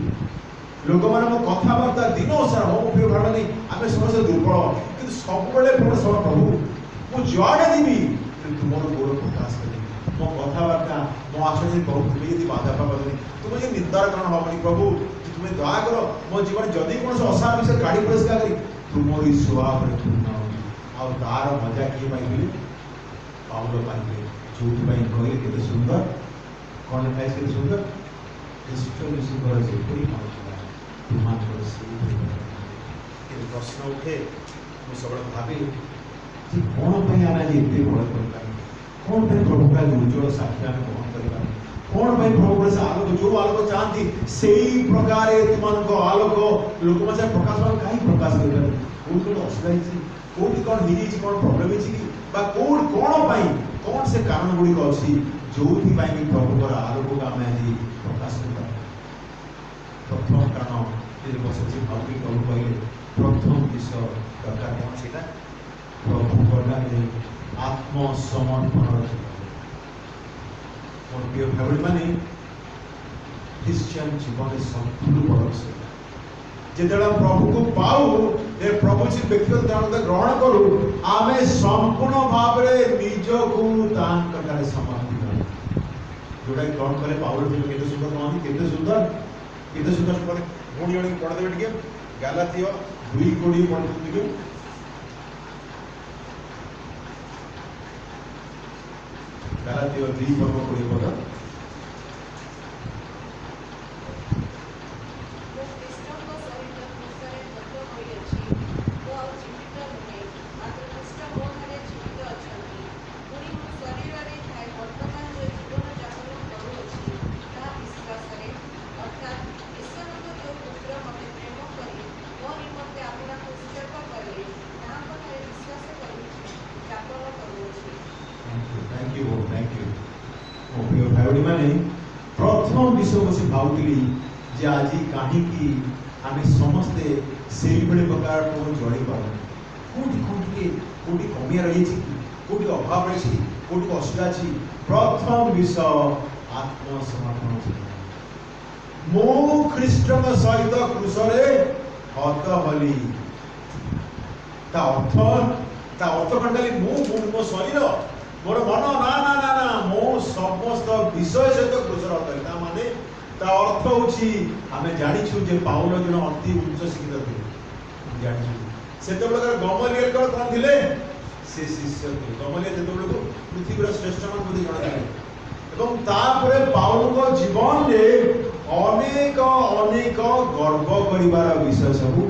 [SPEAKER 1] ଲୋକମାନେ ମୋ କଥାବାର୍ତ୍ତା ଦିନ ସାରା, ମୋ ପ୍ରିୟ ଭାଇ ଆମେ ସମସ୍ତେ ଦୁର୍ବଳ, କିନ୍ତୁ ସବୁବେଳେ ପ୍ରଭୁ ମୁଁ ଯୁଆଡ଼େ ଯିବି ତୁମର ଗୌରବ ପ୍ରକାଶ କରିବି। ମୋ କଥାବାର୍ତ୍ତା, ମୋ ଆଚରଣ ପ୍ରଭୁ ତୁମେ ଯଦି ବାଧା ପାବନି, ତୁମେ ଯଦି ନିନ୍ଦାର କାରଣ ହବନି, ପ୍ରଭୁ ତୁମେ ଦୟା କର ମୋ ଜୀବନ ଯଦି କୌଣସି ଅସାର ବିଷୟ ଗାଡ଼ି ପରିଷ୍କାର କରି ତୁମରି ସ୍ୱଭାବରେ ପୂର୍ଣ୍ଣ। ଆଉ ତାର ମଜା କିଏ ପାଇଥିଲେ? ପାଉଲ ପାଇଲେ, ଯୋଉଥିପାଇଁ କହିଲେ କେତେ ସୁନ୍ଦର, କ'ଣ ଲେଖା ହେଇଛି କେତେ ସୁନ୍ଦର, ଖ୍ରୀଷ୍ଟ ଯୀଶୁଙ୍କର ଯେପରି ମନ ଥିଲା ତୁମମାନଙ୍କର ସେହିପରି ମନ। କିନ୍ତୁ ପ୍ରଶ୍ନ ଉଠେ, ମୁଁ ସବୁବେଳେ ଭାବେ ଯେ କ'ଣ ପାଇଁ ଆମେ ଆଜି ଏତେ ବଡ଼ କରିପାରିବୁ, କ'ଣ ପାଇଁ ପ୍ରଭୁଙ୍କ ଆଜି ଉଜ୍ଜଳ ସାକ୍ଷୀ ଆମେ ଗ୍ରହଣ କରିପାରିବୁ, କ'ଣ ପାଇଁ ପ୍ରଭୁଙ୍କର ସେ ଆଲୋକ, ଯୋଉ ଆଲୋକ ଚାହାନ୍ତି ସେଇ ପ୍ରକାରେ ତୁମମାନଙ୍କ ଆଲୋକ ଲୋକମାନେ ପ୍ରକାଶ କାହିଁ ପ୍ରକାଶ କରିପାରିବେ? କୋଉଠି ଗୋଟେ ଅସୁବିଧା ହେଇଛି, କୋଉଠି କ'ଣ ହେଇଯାଇଛି, କ'ଣ ପ୍ରୋବ୍ଲେମ୍ ହେଇଛି କି, ବା କୋଉଠି କ'ଣ ପାଇଁ, କ'ଣ ସେ କାରଣ ଗୁଡ଼ିକ ଅଛି ଯୋଉଥିପାଇଁ କି ପ୍ରଭୁଙ୍କର ଆଲୋକକୁ ଆମେ ଆଜି ପ୍ରକାଶ କରିପାରିବୁ? ପ୍ରଥମ କାରଣ ଯଦି ବସିଛି ଭାବୁଥିଲି, ପ୍ରଭୁ କହିଲେ ପ୍ରଥମ ବିଷୟ ଦରକାର କ'ଣ? ସେଇଟା ପ୍ରଭୁଙ୍କ ଠାରେ ଆତ୍ମସମର୍ପଣର ଜୀବନ। ମୋର ପ୍ରିୟ ଭାଇ, ଖ୍ରୀଷ୍ଟିଆନ ଜୀବନରେ ସବୁଠୁ ବଡ଼ ବିଷୟ, ଯେତେବେଳେ ଆମେ ପ୍ରଭୁକୁ ପାଉ, ଯେ ପ୍ରଭୁ ସେ ବ୍ୟକ୍ତିଗତ ତ୍ରାଣକର୍ତ୍ତା ଗ୍ରହଣ କରୁ, ଆମେ ସମ୍ପୂର୍ଣ୍ଣ ଭାବରେ ନିଜକୁ ତାଙ୍କ ଠାରେ ସମର୍ପିତ। ଯୋଉଟା କି କ'ଣ କଲେ ପାଉଲ ଥିଲେ, କେତେ ସୁନ୍ଦର କହନ୍ତି, କେତେ ସୁନ୍ଦର, କେତେ ସୁନ୍ଦର। ଭଉଣୀ ଜଣେ ପଢ଼ିଦେବେ ଟିକେ, ଗାଲାତୀୟ 2:20 ପଢ଼ିଦେବେ ଟିକେ। ଗାଲାତୀୟ 2 ପର୍ବ 20 ପଦ।
[SPEAKER 2] ମୁଁ ଖ୍ରୀଷ୍ଟଙ୍କ ସହିତ କ୍ରୁଶରେ ବଦ୍ଧ ହୋଇଅଛି। ମୁଁ ଆଉ ଜୀବିତ ନୁହେଁ, ମାତ୍ର ଖ୍ରୀଷ୍ଟ ମୋଠାରେ ଜୀବିତ ଅଛନ୍ତି। ପୁଣି ମୁଁ ଶରୀରରେ ଥାଇ ବର୍ତ୍ତମାନ ଯେଉଁ ଜୀବନଯାପନ କରୁଅଛି, ତାହା ବିଶ୍ୱାସରେ, ଅର୍ଥାତ୍ ଈଶ୍ୱରଙ୍କ ଯେଉଁ ପୁତ୍ର ମୋତେ ପ୍ରେମ କରି ମୋ ନିମନ୍ତେ ଆପଣାକୁ ଉତ୍ସର୍ଗ କଲେ, ତାହାଙ୍କଠାରେ ବିଶ୍ୱାସ କରି ଯାପନ କରୁଅଛି।
[SPEAKER 1] Thank you, thank you, thank you. ମୋ ପ୍ରିୟ ଭାଇ ଭଉଣୀମାନେ, ପ୍ରଥମ ବିଷୟ ବସି ଭାବୁଥିଲି ଯେ ଆଜି କାହିଁକି ଆମେ ସମସ୍ତେ ସେଇଭଳି ପ୍ରକାର ପ୍ରଭୁ ଜଳି ପାରୁନୁ? କୋଉଠି କ'ଣ ଟିକେ, କୋଉଠି କମିଆ ରହିଯାଇଛି କି, କୋଉଠି ଅଭାବ ରହିଛି, କୋଉଠି ଅସୁବିଧା ଅଛି? ପ୍ରଥମ ବିଷୟ ଆତ୍ମସମର୍ପଣ ଜୀବନ। ମୁଁ ଖ୍ରୀଷ୍ଟଙ୍କ ସହିତ କ୍ରୁଶରେ ହତ ହେଲି, ତା ଅର୍ଥ କ'ଣ? ଖାଲି ମୁଁ ମୋ ଶରୀର, ମୋର ମନ? ନା ନା ନା ନା, ମୁଁ ସମସ୍ତ ବିଷୟ ସହିତ କ୍ରୁଶରେ ହତ ହେଲି। ତା ମାନେ, ତା ଅର୍ଥ ହଉଛି, ଆମେ ଜାଣିଛୁ ଯେ ପାଉଲ ଜଣେ ଅତି ଉଚ୍ଚ ଶିକ୍ଷିତ ଥିଲେ। ଆମେ ଜାଣିଛୁ ସେତେବେଳକାର ଗମଲିଏଲଙ୍କର କ'ଣ ଥିଲେ? ସେ ଶିଷ୍ୟ ଥିଲେ। ଗମଲିଏଲ ସେତେବେଳକୁ ପୃଥିବୀର ଶ୍ରେଷ୍ଠ ମାନ ବୋଧେ ଜଣେ ଥିଲେ। ଏବଂ ତାପରେ ପାଉଲଙ୍କ ଜୀବନରେ ଅନେକ ଅନେକ ଗର୍ବ କରିବାର ବିଷୟ ସବୁ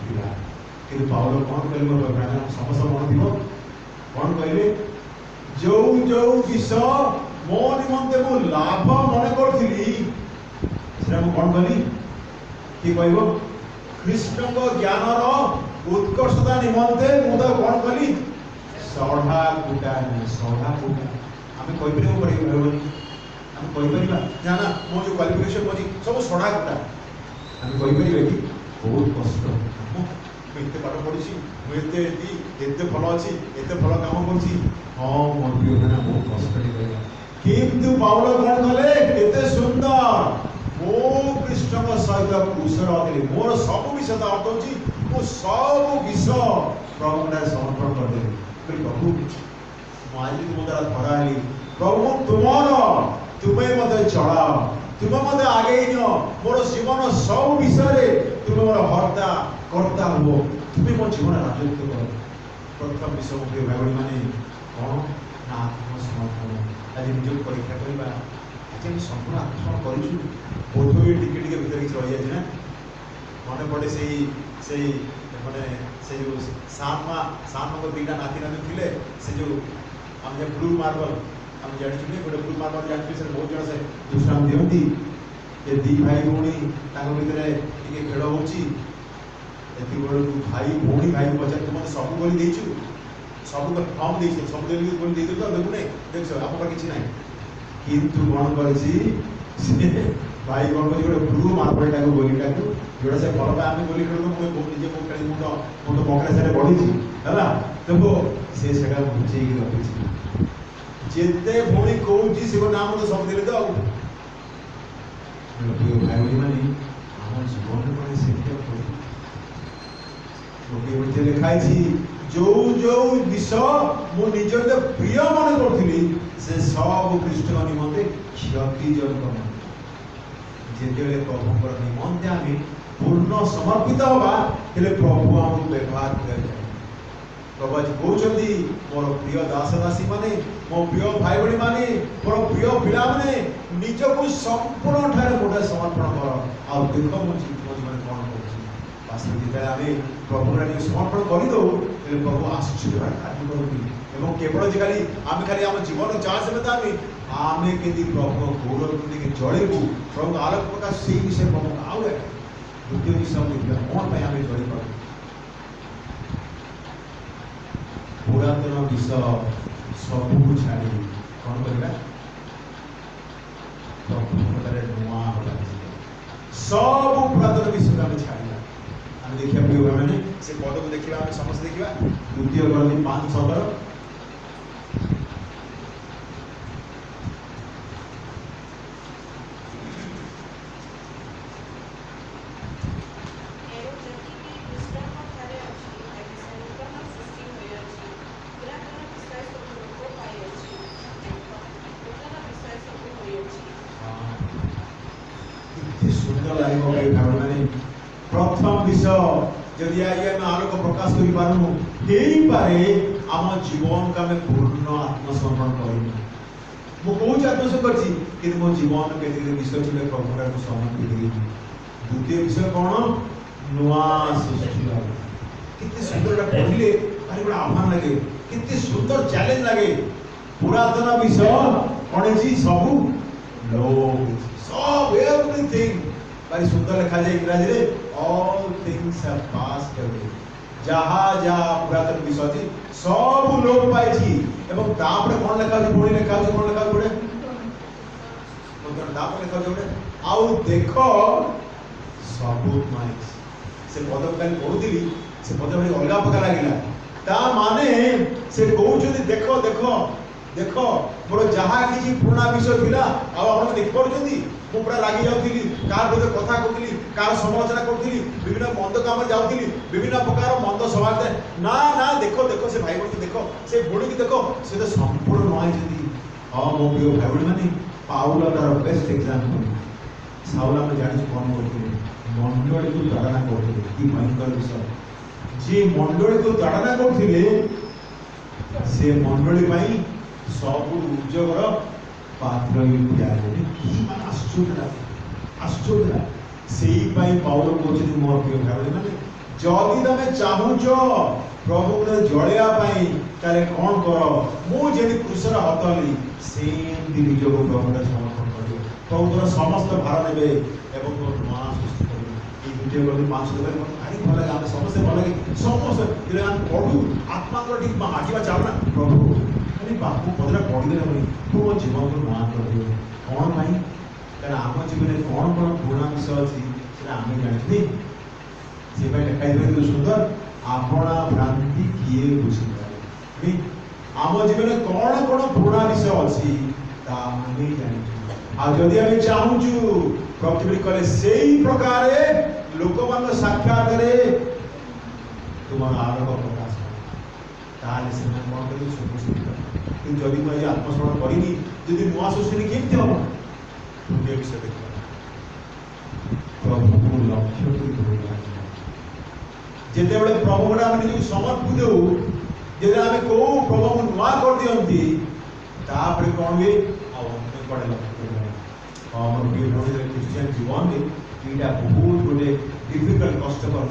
[SPEAKER 1] ଥିଲା। କିନ୍ତୁ ପାଉଲ କ'ଣ କହିଲେ? ମୋର ସମସ୍ତ ମନେ ଥିବ, କ'ଣ କହିଲେ? ଯୋଉ ଯୋଉ ବିଷୟ ମୋ ନିମନ୍ତେ ମୁଁ ଲାଭ ମନେ କରୁଥିଲି, ସେଟା ମୁଁ କ'ଣ କଲି? କିଏ କହିବ? ଖ୍ରୀଷ୍ଟଙ୍କ ଜ୍ଞାନର ଉତ୍କର୍ଷତା ନିମନ୍ତେ ମୁଁ ତାକୁ କ'ଣ କଲି? ସଢ଼ା କୁଟା ନୁହେଁ, ସଢ଼ା କୁଟା। ଆମେ କହିପାରିବୁ ପାରିବନି? ଆମେ କହିପାରିବା ନା ନା, ମୋ ଯୋଉ କ୍ୱାଲିଫିକେସନ ଅଛି ସବୁ ସଢ଼ା କୁଟା? ଆମେ କହିପାରିବା କି? ବହୁତ କଷ୍ଟ, ମୁଁ ଏତେ ପାଠ ପଢ଼ିଛି, ମୁଁ ଏତେ ଏତେ ଭଲ ଅଛି, ଏତେ ଭଲ କାମ କରୁଛି। ହଁ, ମୋର ପ୍ରିୟ ଭାଇନା, ବହୁତ କଷ୍ଟରେ କହିବା। କିନ୍ତୁ ପାଉଲ କ'ଣ କଲେ? କେତେ ସୁନ୍ଦର, ମୁଁ ଖ୍ରୀଷ୍ଟଙ୍କ ସହିତ କ୍ରୁଶରେ ଥିଲି, ମୋର ସବୁ ବିଷୟ, ତା ଅର୍ଥ ହଉଛି ମୁଁ ସବୁ ବିଷୟ ପ୍ରଭୁଙ୍କ ସମର୍ପଣ କରିଦେଲି। କହିଲି, ପ୍ରଭୁ, ମୁଁ ଆଜି ତୁମ ଦ୍ୱାରା ଧରା ହେଲି, ପ୍ରଭୁ ମୁଁ ତୁମର, ତୁମେ ମୋତେ ଚଳାଅ, ତୁମେ ମୋତେ ଆଗେଇ ନିଅ, ମୋର ଜୀବନ ସବୁ ବିଷୟରେ ତୁମେ ମୋର ହର୍ତ୍ତା କର୍ତ୍ତା ହୁଅ, ତୁମେ ମୋ ଜୀବନ ରାଜତ୍ୱ କର। ପ୍ରଥମ ବିଷୟ, ମୋ ପ୍ରିୟ ଭାଇ ଭଉଣୀମାନେ, କ'ଣ ନା ଆତ୍ମସମର୍ପଣ। ଆଜି ନିଜକୁ ପରୀକ୍ଷା କରିବା, ଆଜି ଆମେ ସମ୍ପୂର୍ଣ୍ଣ ଆତ୍ମସମର୍ପଣ କରିଛୁ? ବୋଧ ହୁଏ ଟିକେ ଟିକେ ଭିତରେ କିଛି ରହିଯାଇଛି ନା? ମନେ ପଡ଼େ ସେଇ ସେଇ ମାନେ ସେ ଯୋଉ ସାନମାଙ୍କ ଦୁଇଟା ନାତି ନାତି ଥିଲେ, ସେ ଯୋଉ ଆମେ ଯେ ବ୍ଲୁ ମାର୍ବଲ ଆମେ ଜାଣିଛୁ, ଗୋଟେ ବ୍ଲୁ ମାର୍ବଲ ଜାଣିଛୁ, ସେଟା ବହୁତ ଜଣ ସେ ଦୃଷ୍ଟାନ୍ତ ଦିଅନ୍ତି ଯେ ଦି ଭାଇ ଭଉଣୀ, ତାଙ୍କ ଭିତରେ ଟିକେ ଖେଳ ହଉଛି। ଏତିକି ବେଳକୁ ଭାଇ ଭଉଣୀ ଭାଇକୁ ପଚାରେ, ତୁ ମତେ ସବୁ ଗୋଲି ଦେଇଛୁ? ସବୁ ତ ହଁ ଦେଇଛୁ, ସବୁ ଦେଲି, ଗୋଲି ଦେଇଦେଲୁ ତ, ଦେଖୁନାହିଁ, ଦେଖୁଛ ଆମ ପାଖରେ କିଛି ନାହିଁ। କିନ୍ତୁ କ'ଣ କରିଛି ସେ ଭାଇ? କ'ଣ କରିଛି? ଗୋଟେ ବ୍ଲୁ ମାର୍ବଲଟାକୁ, ଗୋଲିଟାକୁ, ଯୋଉଟା ସେ ଭଲ ପାଏ। ଆମେ ଗୋଲି ଖେଳୁ, ମୁଁ ନିଜେ ମୁଁ ଖେଳି, ମୁଁ ତ ମକରା ସାରେ ବଢିଛି ହେଲା। ତ ସେ ସେଟା ଲୁଚେଇକି ରଖିଛି। ଯେତେ ଭଉଣୀ କହୁଛି, ସେ ନାମ ତ ସବୁ ଦେଲେ ତ। ଆଉ ପ୍ରିୟ ଭାଇ ଭଉଣୀମାନେ, ଆମ ଜୀବନରେ କ'ଣ ସେମିତି ଗୋଟିଏ ଗୋଟିଏ ଲେଖା ହେଇଛି, ଯୋଉ ଯୋଉ ବିଷୟ ମୁଁ ନିଜର ପ୍ରିୟ ମନେ କରୁଥିଲି, ସେ ସବୁ ଖ୍ରୀଷ୍ଟଙ୍କ ନିମନ୍ତେ କ୍ଷତିଜନକ ମନେ। ଯେତେବେଳେ ପ୍ରଭୁଙ୍କର ନିମନ୍ତେ ଆମେ ପୂର୍ଣ୍ଣ ସମର୍ପିତ ହେବା, ହେଲେ ପ୍ରଭୁ ଆମକୁ ବ୍ୟବହାର କରିବାକୁ ଚାହିଁବେ। ପ୍ରଭୁ ଆଜି କହୁଛନ୍ତି, ମୋର ପ୍ରିୟ ଦାସ ଦାସୀ ମାନେ, ମୋ ପ୍ରିୟ ଭାଇ ଭଉଣୀ ମାନେ, ମୋର ପ୍ରିୟ ପିଲାମାନେ, ନିଜକୁ ସମ୍ପୂର୍ଣ୍ଣ ଠାରେ ମୋଟେ ସମର୍ପଣ କର, ଆଉ ଦେଖ ମୁଁ ମୋ ଜୀବନରେ କ'ଣ କରୁଛି। ବାସ୍ତବିକ ଯେତେବେଳେ ଆମେ ପ୍ରଭୁଙ୍କ ନିଜକୁ ସମର୍ପଣ କରିଦେଉ, ତେବେ ପ୍ରଭୁ ଆଶ୍ଚର୍ଯ୍ୟ କାର୍ଯ୍ୟ କରନ୍ତି। ଏବଂ କେବଳ ଯେ ଖାଲି ଆମେ ଖାଲି ଆମ ଜୀବନ ଚାନ୍ସ ହେବେ, ଆମେ କେମିତି ପ୍ରଭୁଙ୍କ ଗୌରବ ନେଇକି ଜଳିବୁ, ପ୍ରଭୁଙ୍କ ଆଲୋକ ପ୍ରକାଶ, ସେଇ ବିଷୟରେ ପ୍ରଭୁଙ୍କ ଆଉ ଏକ ଦ୍ୱିତୀୟ ବିଷୟ ଦେଖିବା, କ'ଣ ପାଇଁ ଆମେ ଜଳିପାରୁ। ପୁରାତନ ବିଷୟ ସବୁକୁ ଛାଡ଼ି କ'ଣ କରିବା? ପ୍ରଭୁଙ୍କଠାରେ ନୂଆ ହେବା। ସବୁ ପୁରାତନ ବିଷୟକୁ ଆମେ ଛାଡ଼ିବା। ଆମେ ଦେଖିବା ପ୍ରିୟ ଭାଇମାନେ, ସେ ପଦକୁ ଦେଖିବା, ଆମେ ସମସ୍ତେ ଦେଖିବା। ଦ୍ୱିତୀୟ କରିନ୍ଥୀ 5:17।
[SPEAKER 2] ଏଣୁ ଯଦି କେହି ଖ୍ରୀଷ୍ଟଙ୍କଠାରେ ଅଛି, ତେବେ ସେ ନୂତନ ସୃଷ୍ଟି ହୋଇଅଛି। ପୁରାତନ ବିଷୟ ସବୁ ଲୋପ ପାଇଅଛି, ଦେଖ, ନୂତନ ବିଷୟ ସବୁ ହୋଇଅଛି।
[SPEAKER 1] କେତେ ସୁନ୍ଦର ଲାଗିବ ପ୍ରିୟ ଭାଇମାନେ। ପ୍ରଥମ ବିଷୟ, ଯଦି ଆଜି ଆମେ ଆଲୋକ ପ୍ରକାଶ କରିପାରୁନୁ, ହେଇପାରେ ଆମ ଜୀବନକୁ ଆମେ ପୂର୍ଣ୍ଣ ଆତ୍ମସମର୍ପଣ କରିନୁ। ମୁଁ କହୁଛି ଆତ୍ମସମର୍ପଣ କରିଛି, କିନ୍ତୁ ମୋ ଜୀବନ କେତେ ବିଷୟ ଥିଲେ ପ୍ରଭୁଙ୍କର ମୁଁ ସମର୍ପି ଦେଇଛି। ଦ୍ୱିତୀୟ ବିଷୟ କ'ଣ? ନୂଆ ସୃଷ୍ଟି ହେବ। କେତେ ସୁନ୍ଦର ଏଟା ପଢିଲେ ଭାରି ଗୋଟେ ଆହ୍ୱାନ ଲାଗେ, କେତେ ସୁନ୍ଦର ଚ୍ୟାଲେଞ୍ଜ ଲାଗେ। ପୁରାତନ ବିଷୟ କ'ଣ ହେଇଛି? ସବୁ ଲୋପ ହେଇଛି, ସବୁ ଏଭ୍ରିଥିଙ୍ଗ। ଭାରି ସୁନ୍ଦର ଲେଖାଯାଏ ଇଂରାଜୀରେ, all things have passed away। ଯାହା ଯାହା ପୁରାତନ ବିଷୟ ଅଛି ସବୁ ଲୋପ ପାଇଛି। ଏବଂ ତାପରେ କ'ଣ ଲେଖା ହଉଛି? ପୁଣି ଲେଖା ହଉଛି, କ'ଣ ଲେଖା ହଉଛି ଗୋଟେ? ନୂତନ। ତାପରେ ଲେଖା ହଉଛି ଗୋଟେ, ଆଉ ଦେଖ ସବୁ ନୂଆ ହେଇଛି। ସେ ପଦ କାଲି ପଢୁଥିଲି, ସେ ପଦ ଭାରି ଅଲଗା ପ୍ରକାର ଲାଗିଲା। ତା ମାନେ ସେ କହୁଛନ୍ତି, ଦେଖ ଦେଖ ଦେଖ, ମୋର ଯାହା କିଛି ପୁରୁଣା ବିଷୟ ଥିଲା, ଆଉ ଆପଣ ଦେଖିପାରୁଛନ୍ତି ମୁଁ ପୁରା ରାଗି ଯାଉଥିଲି, କାହାର ବିରୁଦ୍ଧରେ କଥା କହୁଥିଲି, କାହାର ସମାଲୋଚନା କରୁଥିଲି, ବିଭିନ୍ନ ମନ୍ଦ କାମରେ ଯାଉଥିଲି, ବିଭିନ୍ନ ପ୍ରକାର ମନ୍ଦ ସମାଜ। ନା ନା, ଦେଖ ଦେଖ, ସେ ଭାଇ ଭଉଣୀକି ଦେଖ, ସେ ଭଉଣୀକି ଦେଖ, ସେ ତ ସମ୍ପୂର୍ଣ୍ଣ ନୂଆ ହେଇଛନ୍ତି। ହଁ ମୋ ପ୍ରିୟ ଭାଇ ଭଉଣୀ ମାନେ, ପାଉଲ ତାର ବେଷ୍ଟ ଏକ୍ସାମ୍ପଲ। ସାଉଲ ଆମେ ଜାଣିଛୁ କ'ଣ କରୁଥିଲେ? ମଣ୍ଡଳୀକୁ ତାଡ଼ନା କରୁଥିଲେ। କି ଭୟଙ୍କର ବିଷୟ! ଯିଏ ମଣ୍ଡଳୀକୁ ତାଡ଼ନା କରୁଥିଲେ, ସେ ମଣ୍ଡଳୀ ପାଇଁ ସବୁଠୁ ଉଦ୍ଯୋଗର ପାତ୍ର ତିଆରି। କି ମାନେ ଆଶ୍ଚର୍ଯ୍ୟ ଲାଗେ, ଆଶ୍ଚର୍ଯ୍ୟ ଲାଗେ। ସେଇ ପାଇଁ ପାଉଲ କହୁଛନ୍ତି, ମୋର ପ୍ରିୟ ଭାଇ ମାନେ, ଯଦି ତମେ ଚାହୁଁଛ ପ୍ରଭୁଙ୍କୁ ଜଳେଇବା ପାଇଁ, ତାହେଲେ କ'ଣ କର? ମୁଁ ଯେମିତି କ୍ରୁଶରେ ହତ ହେଲି, ସେମିତି ନିଜକୁ ପ୍ରଭୁଙ୍କ ସମର୍ପଣ କରିବ। ପ୍ରଭୁ ତୋର ସମସ୍ତ ଭାର ନେବେ ଏବଂ ତୋର ନୂଆ ସୃଷ୍ଟି କରିବେ। ଏଇ ଦ୍ୱିତୀୟ କରିନ୍ଥୀ 5:17 ମତେ ଭାରି ଭଲ ଲାଗେ, ଆମେ ସମସ୍ତେ ଭଲ ଲାଗେ। ସମସ୍ତେ ଯେତେବେଳେ ଆମେ ପଢୁ, ଆତ୍ମାଙ୍କର ଟିକେ ମାଗିବା ଚାଲୁ ନା, ପ୍ରଭୁ ଖାଲି ବାପୁ ପଦଟା ପଢିଦେଲେ ବୋଲି ତୁ ମୋ ଜୀବନକୁ ନୂଆ କରିଦିଅ। କ'ଣ ପାଇଁ? କାରଣ ଆମ ଜୀବନରେ କ'ଣ କ'ଣ ପୁରୁଣା ବିଷୟ ଅଛି ସେଟା ଆମେ ଜାଣିଛୁ। ସେ ପାଇଁ ଲେଖା ହେଇଥିବ ସୁନ୍ଦର, ଆପଣା ଭ୍ରାନ୍ତି କିଏ ବୁଝିପାରେ? ଆମ ଜୀବନରେ କ'ଣ କ'ଣ ପୁରୁଣା ବିଷୟ ଅଛି ତା ଆମେ ଜାଣିଛୁ। ଆଉ ଯଦି ଆମେ ଚାହୁଁଛୁ ପ୍ରଭୁ କଲେ ସେଇ ପ୍ରକାରେ ଲୋକମାନଙ୍କ ସାକ୍ଷାତରେ ତୁମର ଆଲୋକ ପ୍ରକାଶ, ତାହେଲେ ସେମାନେ କ'ଣ କରିବେ? ସବୁ ଶିଖିବେ। କିନ୍ତୁ ଯଦି ମୁଁ ଆଜି ଆତ୍ମସ୍ମରଣ କରିନି, ଯଦି ନୂଆ ସୃଷ୍ଟି କେମିତି ହବ? ତୃତୀୟ ବିଷୟ ଦେଖିବା, ପ୍ରଭୁକୁ ଲକ୍ଷ୍ୟ କରି ଦୌଡ଼ିବା। ଯେତେବେଳେ ପ୍ରଭୁଙ୍କଟା ଆମେ ନିଜକୁ ସମର୍ପି ଦେଉ, ଯେତେବେଳେ ଆମେ କୋଉ ପ୍ରଭୁଙ୍କୁ ନୂଆ କରିଦିଅନ୍ତି, ତାପରେ କ'ଣ ହୁଏ? ଆଉ ଅନ୍ୟ କୁଆଡ଼େ ଲକ୍ଷ୍ୟ କରିବା। ହଁ ମୋର ପ୍ରିୟ ଭଉଣୀ, ଖ୍ରୀଷ୍ଟିଆନ ଜୀବନରେ ଏଇଟା ବହୁତ ଗୋଟେ ଡିଫିକଲ୍ଟ, କଷ୍ଟକର।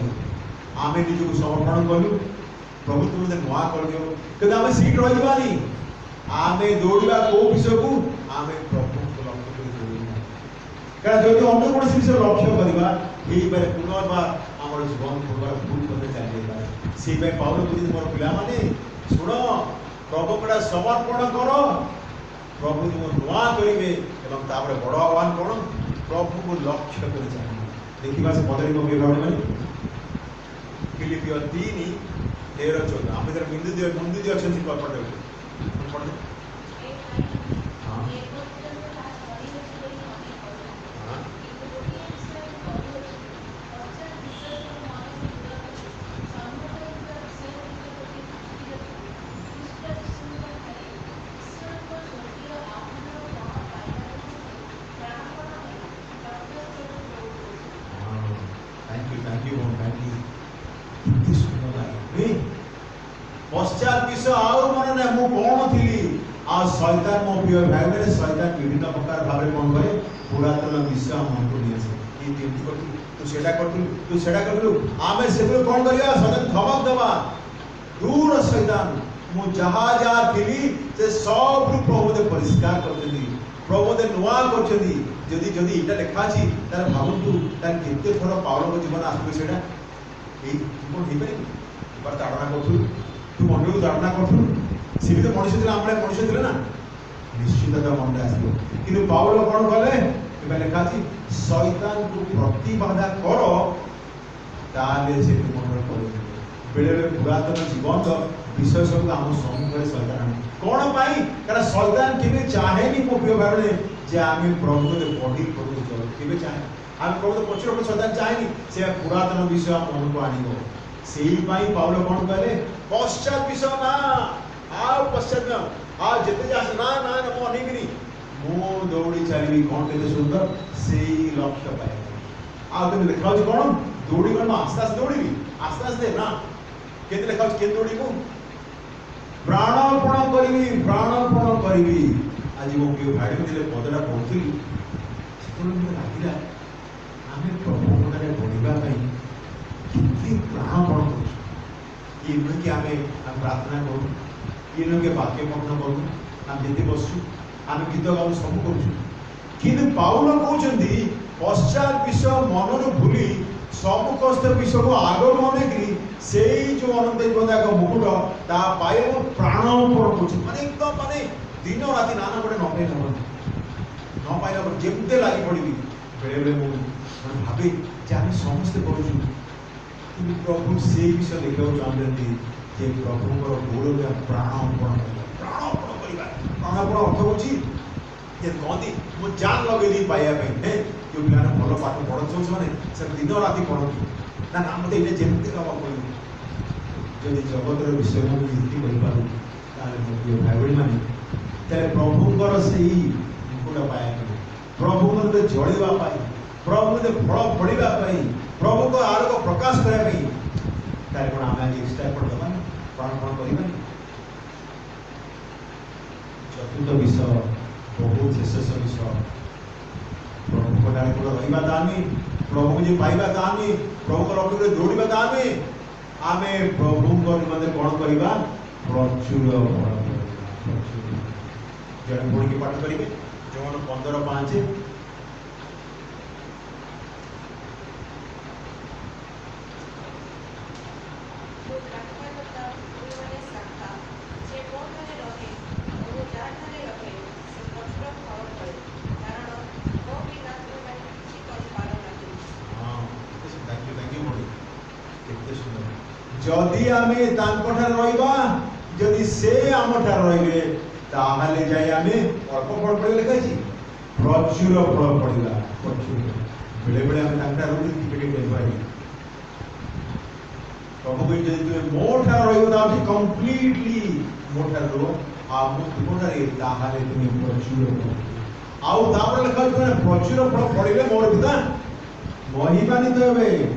[SPEAKER 1] ଆମେ ନିଜକୁ ସମର୍ପଣ କଲୁ, ପ୍ରଭୁ ତୁମେ ମୋତେ ନୂଆ କରିଦିଅ, କିନ୍ତୁ ଆମେ ସେଇଠି ରହିଯିବାନି। ଆମେ ଦୌଡ଼ିବା କୋଉ ବିଷୟକୁ? ଆମେ ପ୍ରଭୁଙ୍କୁ ଲକ୍ଷ୍ୟ କରି ଦୌଡ଼ିବା। କାରଣ ଯଦି ଅନ୍ୟ କୌଣସି ବିଷୟ ଲକ୍ଷ୍ୟ କରିବା, ହେଇପାରେ ପୁନର୍ବାର ଆମର ଜୀବନ ପୁନର୍ବାର ଭୁଲ ପଥରେ ଚାଲିଯାଇପାରେ। ସେଇପାଇଁ ପାଉଲ କହୁଛନ୍ତି, ମୋର ପିଲାମାନେ ଶୁଣ, ପ୍ରଭୁଙ୍କଟା ସମର୍ପଣ କର, ପ୍ରଭୁ ତୁମକୁ ନୂଆ କରିବେ। ଏବଂ ତାପରେ ବଡ଼ ଆହ୍ୱାନ କ'ଣ? ପ୍ରଭୁଙ୍କୁ ଲକ୍ଷ୍ୟ କରି ଚାଲିବ। ଦେଖିବା ସେ ପଦରେ ମୋ ପ୍ରିୟ ଭଉଣୀମାନେ, ଫିଲିପିୟ 3:13-14। ଆମେ ଯେତେବେଳେ ବିନ୍ଦୁ ଦିଅ ବିନ୍ଦୁ ଦିଅ ଅଛନ୍ତି ପଢିଦେବେ, ପଢିଦେ। ହଁ ହଁ, thank you, thank you, thank you. କେତେ ସୁନ୍ଦର ଲାଗେ। ପଶ୍ଚାତ ମନେ ନାହିଁ ମୁଁ କଣ ଥିଲି। ଆଉ ଶୈତାନ ମୋ ପ୍ରିୟ ଭାଇ ଭଉଣୀ, ଶୈତାନ ବିଭିନ୍ନ ପ୍ରକାର ଭାବରେ କଣ କରେ, ପୁରାତନ ବିଷୟ ଆମ ମନକୁ ନେଇ ଆସେ। ଏମିତି କରିଥିଲୁ, ତୁ ସେଟା କରିଥିଲୁ, ତୁ ସେଟା କରିଥିଲୁ। ଆମେ ସେତେବେଳେ କଣ କରିବା? ଶୈତାନ ଧମକ ଦେବା, ଦୂର ଶୈତାନ, ମୁଁ ଯାହା ଯାହା ଥିଲି ସେ ସବୁରୁ ପ୍ରଭୁ ମୋତେ ପରିଷ୍କାର କରିଛନ୍ତି, ପ୍ରଭୁ ମୋତେ ନୂଆ କରିଛନ୍ତି। ଯଦି ଯଦି ଏଇଟା ଲେଖା ଅଛି ତାହେଲେ ଭାବନ୍ତୁ ତାହେଲେ କେତେ ଥର ପାଉଲଙ୍କ ଜୀବନ ଆସିବ ସେଇଟା। ଏଇ ଜୀବନ ହେଇପାରିବ? ଏবার ତାଡ଼ନା କରୁଥିଲୁ, ତୁ ମଣ୍ଡଳୀକୁ ତାଡ଼ନା କରୁଥିଲୁ, ସେ ବି ତ ମଣିଷ ଥିଲା, ଆମ ଭଳିଆ ମଣିଷ ଥିଲେ ନା, ନିଶ୍ଚିତ ତା ମନରେ ଆସିବ। କିନ୍ତୁ ପାଉଲ କଣ କଲେ? ଏବେ ଲେଖା ଅଛି ଶୈତାନକୁ ପ୍ରତିବାଧା କର, ତାହେଲେ ସେ ତୁମର କରିଯିବ। ବେଳେବେଳେ ପୁରାତନ ଜୀବନର ବିଷୟ ସବୁ ଆମ ସମ୍ମୁଖରେ ଶୈତାନ ଆଣେ। କଣ ପାଇଁ? କାରଣ ଶୈତାନ କେବେ ଚାହେଁନି ମୋ ପ୍ରିୟ ଭାଇ ଯେ ଆମେ ପ୍ରଭୁରେ ବଢି ପ୍ରଭୁ ଚଳୁ, କେବେ ଚାହେଁ ଆମେ ପ୍ରଭୁ ପଛରେ ପଛରେ ଶୈତାନ ଚାହେଁନି, ସେ ପୁରାତନ ବିଷୟ ଆମ ମନକୁ ଆଣିବ। ସେଇ ପାଇଁ ପାଉଲ କଣ କହିଲେ? ପଶ୍ଚାତ ବିଷୟ ନା, ଆଉ ପଶ୍ଚାତ ନା, ଆଉ ଯେତେ ଯାହା ଆସେ, ନା ନା ନା, ମୁଁ ଅନେଇବିନି, ମୁଁ ଦୌଡ଼ି ଚାଲିବି। କଣ କେତେ ସୁନ୍ଦର ସେଇ ଲକ୍ଷ୍ୟ ପାଇବା। ଆଉ କେମିତି ଲେଖା ହଉଛି କଣ ଦୌଡ଼ି? କଣ ମୁଁ ଆସ୍ତେ ଆସ୍ତେ ଦୌଡ଼ିବି? ଆସ୍ତେ ଆସ୍ତେ ନା, କେମିତି ଲେଖା ହଉଛି? କେମିତି ଦୌଡ଼ିବୁ? ପ୍ରାଣପଣ କରିବି, ପ୍ରାଣପଣ କରିବି। ଆଜି ମୋ ପ୍ରିୟ ଭାଇ ଯେତେବେଳେ ପଦଟା ପଢୁଥିଲି ସେତେବେଳେ ମୋତେ ଲାଗିଲା ଆମେ ପ୍ରଭୁଙ୍କଠାରେ ବଢ଼ିବା ପାଇଁ କେତେ ପ୍ରାଣପଣ କରୁଛୁ। ଇଏ ନୁହେଁ କି ଆମେ ପ୍ରାର୍ଥନା କରୁ, ଇଏ ନୁହେଁ କି ବାକ୍ୟ ପଠନ କରୁ, ଆମେ ଯେତେ ବସୁଛୁ, ଆମେ ଗୀତ ଗାଉ, ସବୁ କରୁଛୁ। କିନ୍ତୁ ପାଉଲ କହୁଛନ୍ତି ପଶ୍ଚାତ ବିଷୟ ମନରୁ ଭୁଲି ସମ୍ମୁଖସ୍ଥ ବିଷୟକୁ ଆଗକୁ ଅନେଇକିରି ସେଇ ଯୋଉ ଅନନ୍ତ ଜୀବନ ଏକ ମୁକୁଟ ତା ପାଇଁ ମୁଁ ପ୍ରାଣପଣ କରୁଛି। ମାନେ ଏକଦମ ମାନେ ଦିନ ରାତି ନା ନା ଗୋଟେ ନ ପାଇଲେ ହବନି, ନ ପାଇଲେ ହବନି, ଯେମିତି ଲାଗି ପଡ଼ିବି। ବେଳେବେଳେ ମୁଁ ମାନେ ଭାବେ ଯେ ଆମେ ସମସ୍ତେ କରୁଛୁ, କିନ୍ତୁ ପ୍ରଭୁ ସେଇ ବିଷୟ ଦେଖିବାକୁ ଚାହୁଁଛନ୍ତି ଯେ ପ୍ରଭୁଙ୍କର ଗୌରବ ପ୍ରାଣପଣ କରିବା, ପ୍ରାଣପଣ କରିବା। ପ୍ରାଣପଣ ଅର୍ଥ ହେଉଛି ଯେ କହନ୍ତି ମୁଁ ଜାନ ଲଗେଇ ଦେଇ ପାଇବା ପାଇଁ। ହେ ଯେଉଁ ପିଲାମାନେ ଭଲ ପାଠ ପଢ଼ନ୍ତି ସବୁ ସେମାନେ ସେ ଦିନ ରାତି ପଢ଼ନ୍ତି, ନା ନା ମୋତେ ଏଇଟା ଯେମିତି ନେବାକୁ ପଡ଼ିବ। ଯଦି ଜଗତର ବିଷୟ ମୁଁ ଏତିକି କରିପାରୁ ତାହେଲେ ମୋ ପ୍ରିୟ ଭାଇ ଭଉଣୀମାନେ, ତାହେଲେ ପ୍ରଭୁଙ୍କର ସେଇ ମୁକୁଟ ପାଇବା ପାଇଁ, ପ୍ରଭୁଙ୍କର ଜଳିବା ପାଇଁ, ପ୍ରଭୁଙ୍କ ଫଳ ଫଳିବା ପାଇଁ, ପ୍ରଭୁଙ୍କ ଆଲୋକ ପ୍ରକାଶ କରିବା ପାଇଁ, ତାହେଲେ କଣ ଆମେ ଆଜି ଏକ୍ସଟ୍ରା ଏଫର୍ଟ ଦେବାନି, ପ୍ରାଣପଣ କରିବାନି? ଚତୁର୍ଥ ବିଷୟ, ବହୁତ ଶେଷ ବିଷୟ, ପ୍ରଭୁଙ୍କ ଠାରେ କେବଳ ରହିବା ତା ନୁହେଁ, ପ୍ରଭୁକୁ ଯେ ପାଇବା ତା ନୁହେଁ, ପ୍ରଭୁଙ୍କ ଲକ୍ଷ୍ୟରେ ଦୌଡ଼ିବା ତା ନୁହେଁ, ଆମେ ପ୍ରଭୁଙ୍କ ନିମନ୍ତେ କଣ କରିବା? ପ୍ରଚୁର ଫଳ ଫଳିବା, ପ୍ରଚୁର। ଜଣେ ଭଉଣୀକି ପାଠ କରିବେ ଯୋହନ 15:5।
[SPEAKER 2] ମୁଁ ଦ୍ରାକ୍ଷାଲତା, ତୁମେମାନେ ଶାଖା। ଯେ ମୋଠାରେ ରହେ ଓ ମୁଁ ଯାହାଠାରେ ରହେ ସେ ପ୍ରଚୁର ଫଳ ଫଳେ, କାରଣ ମୋ ବିନା ତୁମେମାନେ କିଛି କରିପାର ନାହିଁ।
[SPEAKER 1] ହଁ, thank you, thank you ଭଉଣୀ, କେତେ ସୁନ୍ଦର। ଯଦି ଆମେ ତାଙ୍କଠାରେ ରହିବା, ଯଦି ସେ ଆମଠାରେ ରହିବେ, ତାହେଲେ ଯାଇ ଆମେ ଅଳ୍ପ ଫଳ ଫଳିବା। ଲେଖା ହେଇଛି ପ୍ରଚୁର ଫଳ ଫଳିବା, ପ୍ରଚୁର। ବେଳେବେଳେ ଆମେ ତାଙ୍କଠାରେ ରହୁଛୁ ଟିକେ ଟିକେ ଟେମ୍ପରାରୀ। ପ୍ରଭୁ କହିଲେ ଯଦି ତୁମେ ମୋ ଠାରେ ରହିବ, ତା ହେଉଛି କମ୍ପ୍ଲିଟଲି ମୋ ଠାରେ ରୁହ ଆଉ ମୁଁ ତୁମଠାରେ, ତାହେଲେ ତୁମେ ପ୍ରଚୁର ଫଳ ଫଳିବ। ଆଉ ତାପରେ ଲେଖା ହେଉଛି ମାନେ ପ୍ରଚୁର ଫଳ ଫଳିଲେ ମୋର ପିତା ମହିମାନିତ ହେବେ।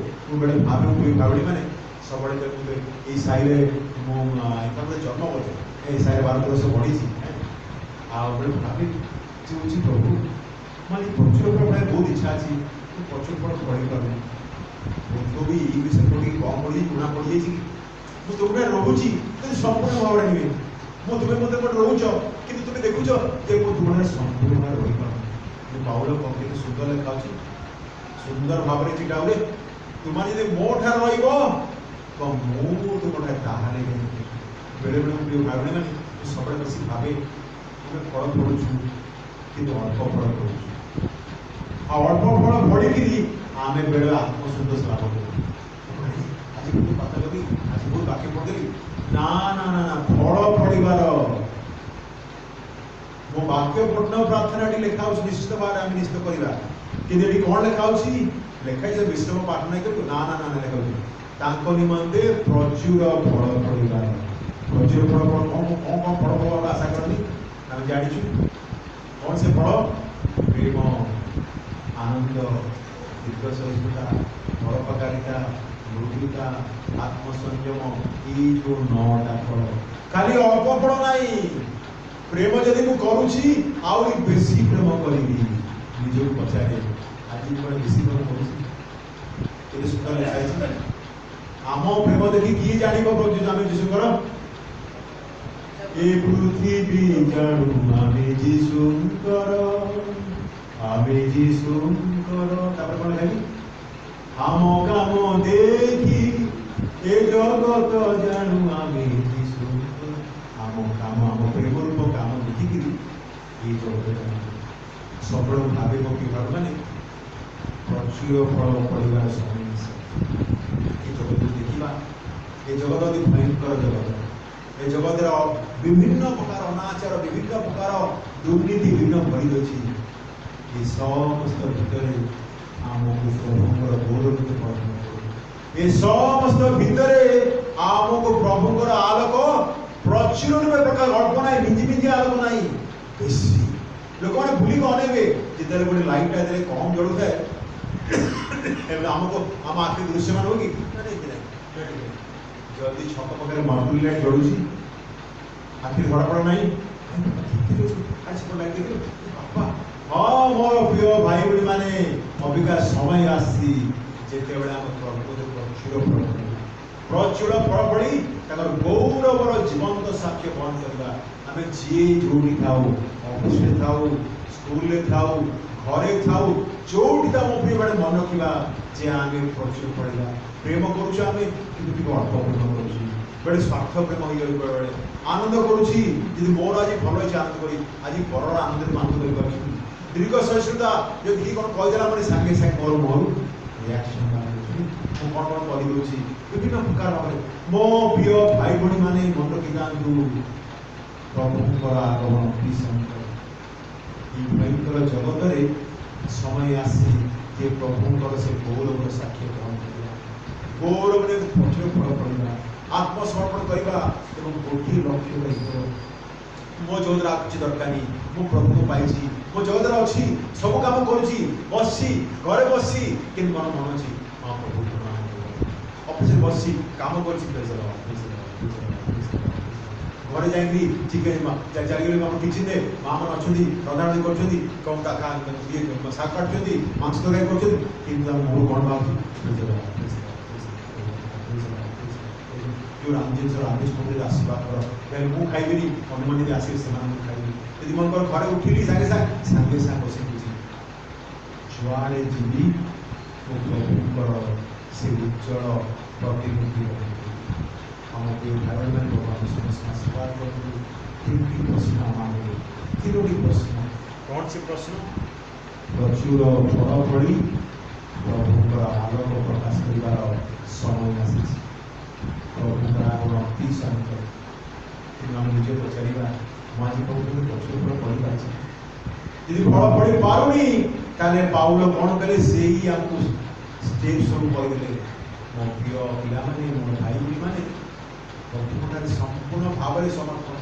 [SPEAKER 1] ମୁଁ ବେଳେ ଭାବେ, ମୁଁ ଭାବିଲି ମାନେ ସବୁବେଳେ ମୁଁ ଏଇ ସାହିରେ ମୁଁ ଏକାବେଳେ ଜନ୍ମ କରିଛି, ଏଇ ସାହିରେ 12 ବର୍ଷ ବଢ଼ିଛି। ଆଉ ବେଳେ ଭାବେ ଯେ ହେଉଛି ପ୍ରଭୁ ମାନେ ପ୍ରଚୁର ଫଳ ଫଳିବା ବହୁତ ଇଚ୍ଛା ଅଛି, କିନ୍ତୁ ପ୍ରଚୁର ଫଳ ଫଳି ପାରୁନି। ବୋଧ ବି ଏଇ ବିଷୟରେ ଟିକେ କମ୍ ପଡ଼ିଯାଇଛି, ଗୁଣା ପଡ଼ିଯାଇଛି କି ମୁଁ ତୁମଠାରେ ରହୁଛି କିନ୍ତୁ ସମ୍ପୂର୍ଣ୍ଣ ଭାବରେ ନୁହେଁ। ମୁଁ ତୁମେ ମୋତେ ଗୋଟେ ରହୁଛ କିନ୍ତୁ ତୁମେ ଦେଖୁଛ ଯେ ମୁଁ ତୁମଠାରେ ସମ୍ପୂର୍ଣ୍ଣ ଭାବରେ ରହିପାରୁନି। କିନ୍ତୁ ପାଉଲ କଣ କେତେ ସୁନ୍ଦର ଲେଖା ଅଛି, ସୁନ୍ଦର ଭାବରେ ଚିଠା ହୁଏ, ତୁମେ ଯଦି ମୋ ଠାରେ ରହିବ ତ ମୁଁ ତୁମଠାରେ, ତାହେଲେ ବେଳେବେଳେ ମୋ ପ୍ରିୟ ଭାଇ ଭଉଣୀମାନେ ମୁଁ ସବୁବେଳେ ବସି ଭାବେ ଆମେ ଫଳ ଫଳୁଛୁ କିନ୍ତୁ ଅଳ୍ପ ଫଳ ଫଳୁଛୁ, ଆଉ ଅଳ୍ପ ଫଳ ଫଳିକିରି ଆମେ ବେଳେ ଆତ୍ମସନ୍ତୋଷ ଲାଭ କରୁ। ଆଜି ବହୁତ ପାଠ କଲି, ଆଜି ବହୁତ ବାକ୍ୟ ପଢ଼ିଦେଲି, ନା ନା ନା ନା, ଫଳ ଫଳିବାର ମୋ ବାକ୍ୟ ପଠନ ପ୍ରାର୍ଥନାଟି ଲେଖା ହଉଛି, ନିଶ୍ଚିତ ଭାବରେ ଆମେ ନିଶ୍ଚିତ କରିବା। କିନ୍ତୁ ଏଠି କଣ ଲେଖା ହଉଛି? ଲେଖା ହେଇଛି ବିଶ୍ରାମ ପ୍ରାର୍ଥନା କରିବୁ, ନା ନା ନା ନା, ଲେଖା ହଉଛି ତାଙ୍କ ନିମନ୍ତେ ପ୍ରଚୁର ଫଳ ଫଳିବାର। ପ୍ରଚୁର ଫଳ କଣ? କଣ କଣ କଣ ଫଳ ଫଳ ଆଶା କରନ୍ତି ଆମେ ଜାଣିଛୁ। କଣ ସେ ଫଳ? ପ୍ରେମ, ଆନନ୍ଦ, ଦୀର୍ଘ ସହିଷ୍ଣୁତା, ପରୋପକାରିତା, ମୃଦୁତା, ଆତ୍ମସଂଯମ, ଏଇ ଯୋଉ 9ଟା ଫଳ। ଖାଲି ଅଳ୍ପ ଫଳ ନାହିଁ। ପ୍ରେମ ଯଦି ମୁଁ କରୁଛି, ଆହୁରି ବେଶୀ ପ୍ରେମ କରିବି। ନିଜକୁ ପଚାରେ, ଆଜି କଣ ବେଶୀ ପ୍ରେମ କରୁଛି? କେତେ ସୁନ୍ଦର ଲେଖା ହେଇଛି। ଆମ ପ୍ରେମ ଦେଖି କିଏ ଜାଣିବ ପ୍ରଭୁ ଆମେ ଯୀଶୁଙ୍କର? ଏ ପୃଥିବୀ ଜାଣୁ ଆମେ ଯୀଶୁଙ୍କର, ଆମେ ଯୀଶୁଙ୍କର। ତାପରେ କଣ ଲେଖା? ଆମ କାମ ଦେଖି ଏ ଜଗତ ଜାଣୁ ଆମେ ଯୀଶୁଙ୍କର। ଆମ କାମ, ଆମ ପ୍ରେମ ରୂପ କାମ ଦେଖିକିରି ଏ ଜଗତ ଜାଣୁ। ସବୁବେଳେ ଭାବେ ମୋ ପ୍ରିୟ ମାନେ, ପ୍ରଚୁର ଫଳ ଫଳିବାର ସମୟ ଆସେ। ଏ ଜଗତକୁ ଦେଖିବା, ଏ ଜଗତ ଅତି ଭୟଙ୍କର ଜଗତ। ଏ ଜଗତର ବିଭିନ୍ନ ପ୍ରକାର ଅନାଚାର, ବିଭିନ୍ନ ପ୍ରକାର ଦୁର୍ନୀତି ବିଭିନ୍ନ ଭରି ଅଛି। ଏ ସମସ୍ତ ଭିତରେ ଆମକୁ ପ୍ରଭୁଙ୍କର ଗୌରବିତ ଫଳ, ଏ ସମସ୍ତ ଭିତରେ ଆମକୁ ପ୍ରଭୁଙ୍କର ଆଲୋକ ପ୍ରଚୁର ରୂପେ ପ୍ରକାର, ଅଳ୍ପ ନାହିଁ, ମିଞ୍ଜି ମିଞ୍ଜି ଆଲୋକ ନାହିଁ, ବେଶୀ। ଲୋକମାନେ ଭୁଲିକି ଅନେଇବେ। ଯେତେବେଳେ ଗୋଟେ ଲାଇଟଟା ଯେତେବେଳେ କମ୍ ଜଳୁଥାଏ, ଏବେ ଆମକୁ ଆମ ଆଖି ଦୃଶ୍ୟମାନ ହୁଏ କି ନା? ନାଇଁ କି ନାହିଁ? ଯଦି ଛକ ପାଖରେ ମର୍କୁରୀ ଲାଇଟ୍ ଜଳୁଛି, ଆଖିରେ ଧରା ନାହିଁ। ଲାଇଟ୍ ଦେଖିଲୁ ବାପା। ହଁ, ମୋର ପ୍ରିୟ ଭାଇ ଭଉଣୀ ମାନେ, ଅବିକା ସମୟ ଆସିଛି ଯେତେବେଳେ ଆମ ପ୍ରଭୁ ପ୍ରଚୁର ଫଳ ଫଳିବା, ପ୍ରଚୁର ଫଳ ଫଳି ତାଙ୍କର ଗୌରବର ଜୀବନ୍ତ ସାକ୍ଷ୍ୟ ବହନ କରିବା। ଆମେ ଯିଏ ଯୋଉଠି ଥାଉ, ଅଫିସରେ ଥାଉ, ସ୍କୁଲରେ ଥାଉ, ଘରେ ଥାଉ, ଯୋଉଠି ଥାଉ, ମୋ ପ୍ରିୟ ମାନେ, ମନେ ରଖିବା ଯେ ଆମେ ପ୍ରଚୁର ଫଳିବା। ପ୍ରେମ କରୁଛୁ ଆମେ, କିନ୍ତୁ ଟିକେ ଅଳ୍ପ ପ୍ରେମ କରୁଛୁ। ବେଳେ ସ୍ୱାର୍ଥ ପ୍ରେମ ହେଇଯାଉଛି। ବେଳେବେଳେ ଆନନ୍ଦ କରୁଛି, ଯଦି ମୋର ଆଜି ଭଲ ହେଇଛି ଆନନ୍ଦ କରି, ଆଜି ପରର ଆନନ୍ଦରେ ମୁଁ ଆନନ୍ଦ କରିପାରୁଛି। ଦୀର୍ଘ ସହିଷ୍ଣୁତା, ଯଦି କିଏ କ'ଣ କହିଦେଲା ମାନେ ସାଙ୍ଗେ ସାଙ୍ଗେ ମୋର ମୁହଁରୁ ରିଆକ୍ସନ ବାହାରୁଛି, ମୁଁ କ'ଣ କ'ଣ କରିଦେଉଛି ବିଭିନ୍ନ ପ୍ରକାର ଭାବରେ। ମୋ ପ୍ରିୟ ଭାଇ ଭଉଣୀ ମାନେ, ମନେ ରଖିଥାନ୍ତୁ, ପ୍ରଭୁଙ୍କର ଆଗମନ ଅତି ସନ୍ନିକଟ। ଏଇ ଭୟଙ୍କର ଜଗତରେ ସମୟ ଆସି ଯେ ପ୍ରଭୁଙ୍କର ସେ ଗୌରବର ସାକ୍ଷ୍ୟ ଗ୍ରହଣ କରିବା, ଗୌରବରେ ପ୍ରଚୁର ଫଳ ଫଳିବା, ଆତ୍ମସମର୍ପଣ କରିବା ଏବଂ ଗୋଟିଏ ଲକ୍ଷ୍ୟ ରହିବ, ମୋ ଜଗତରେ ଆଉ କିଛି ଦରକାର ନାହିଁ, ମୁଁ ପ୍ରଭୁଙ୍କୁ ପାଇଛି। ମୋ ଜଗତରେ ଅଛି, ସବୁ କାମ କରୁଛି, ବସିଛି, ଘରେ ବସିଛି, କିନ୍ତୁ ମୋର ମନ ଅଛି, ହଁ, ପ୍ରଭୁ। ଅଫିସରେ ବସିଛି, କାମ କରୁଛି, ପ୍ରେଜ୍ ଦ ଲର୍ଡ, ପ୍ରେଜ୍ ଦ ଲର୍ଡ, ପ୍ରେଜ୍ ଦ ଲର୍ଡ, ପ୍ରେଜ୍ ଦ ଲର୍ଡ। ଘରେ ଯାଇକି ଚିକେନ ଚାଲିଗଲେ, ଆମ କିଚେନରେ ମା ମାନେ ଅଛନ୍ତି, ରନ୍ଧାରନ୍ଧି କରୁଛନ୍ତି, କ'ଣ ଇଏ ଶାଗ କାଟୁଛନ୍ତି, ମାଂସ ତରକାରୀ କରୁଛନ୍ତି, କିନ୍ତୁ ଆମ ମୋର କ'ଣ ବାହାରୁଛି? ପ୍ରେଜ୍ ଦ ଲର୍ଡ, ପ୍ରେଜ୍ ଦ ଲର୍ଡ, ପ୍ରେଜ୍ ଦ ଲର୍ଡ, ପ୍ରେଜ୍ ଦ ଲର୍ଡ, ପ୍ରେଜ୍ ଦ ଲର୍ଡ। ଯେଉଁ ରାନ୍ଧି ଜିନିଷ ରାନ୍ଧିଛି, ମୋତେ ଆଶୀର୍ବାଦ କର। ହେଲେ ମୁଁ ଖାଇବିନି, ଅନ୍ୟମାନେ ଯଦି ଆସିବେ ସେମାନଙ୍କୁ ଖାଇବି। ଯଦି ମନେକର ଘରେ ଉଠିଲି, ସାଙ୍ଗେ ସାଙ୍ଗେ ସାଙ୍ଗେ ସାଙ୍ଗେ ବସିବୁଛି, ଯୁଆଡ଼େ ଯିବି ମୋ ପ୍ରଭୁଙ୍କର ସେ ଉଜ୍ଜଳ ପ୍ରତିମୂର୍ତ୍ତି ରହିବ। ଆମ ପ୍ରିୟ ଭାଇମାନେ, ପ୍ରଭୁ ଆମ ସମସ୍ତ ଆଶୀର୍ବାଦ କରନ୍ତୁ। ତିନୋଟି ପ୍ରଶ୍ନ ଆମ ଆଗରେ, ତିନୋଟି ପ୍ରଶ୍ନ। କ'ଣ ସେ ପ୍ରଶ୍ନ? ପ୍ରଚୁର ଫଳ ଫଳି ପ୍ରଭୁଙ୍କର ଆଲୋକ ପ୍ରକାଶ କରିବାର ସମୟ ଆସିଛି। ପ୍ରଭୁଙ୍କର ଆଗମନ ଅତି ସନ୍ନିକଟ। କିନ୍ତୁ ଆମେ ନିଜେ ପଚାରିବା, ମୁଁ ଆଜି ପ୍ରଭୁଙ୍କର ପ୍ରଚୁର ଫଳ ଫଳିପାରିଛି? ଯଦି ଫଳ ଫଳି ପାରୁନି, ତାହେଲେ ପାଉଲ କ'ଣ କଲେ? ସେଇ ଆମକୁ ଷ୍ଟେପ୍ ସବୁ କହିଦେଲେ। ମୋ ପ୍ରିୟ ପିଲାମାନେ, ମୋ ଭାଇ ଭଉଣୀମାନେ, ପ୍ରଭୁଙ୍କଠାରେ ସମ୍ପୂର୍ଣ୍ଣ ଭାବରେ ସମର୍ପଣ,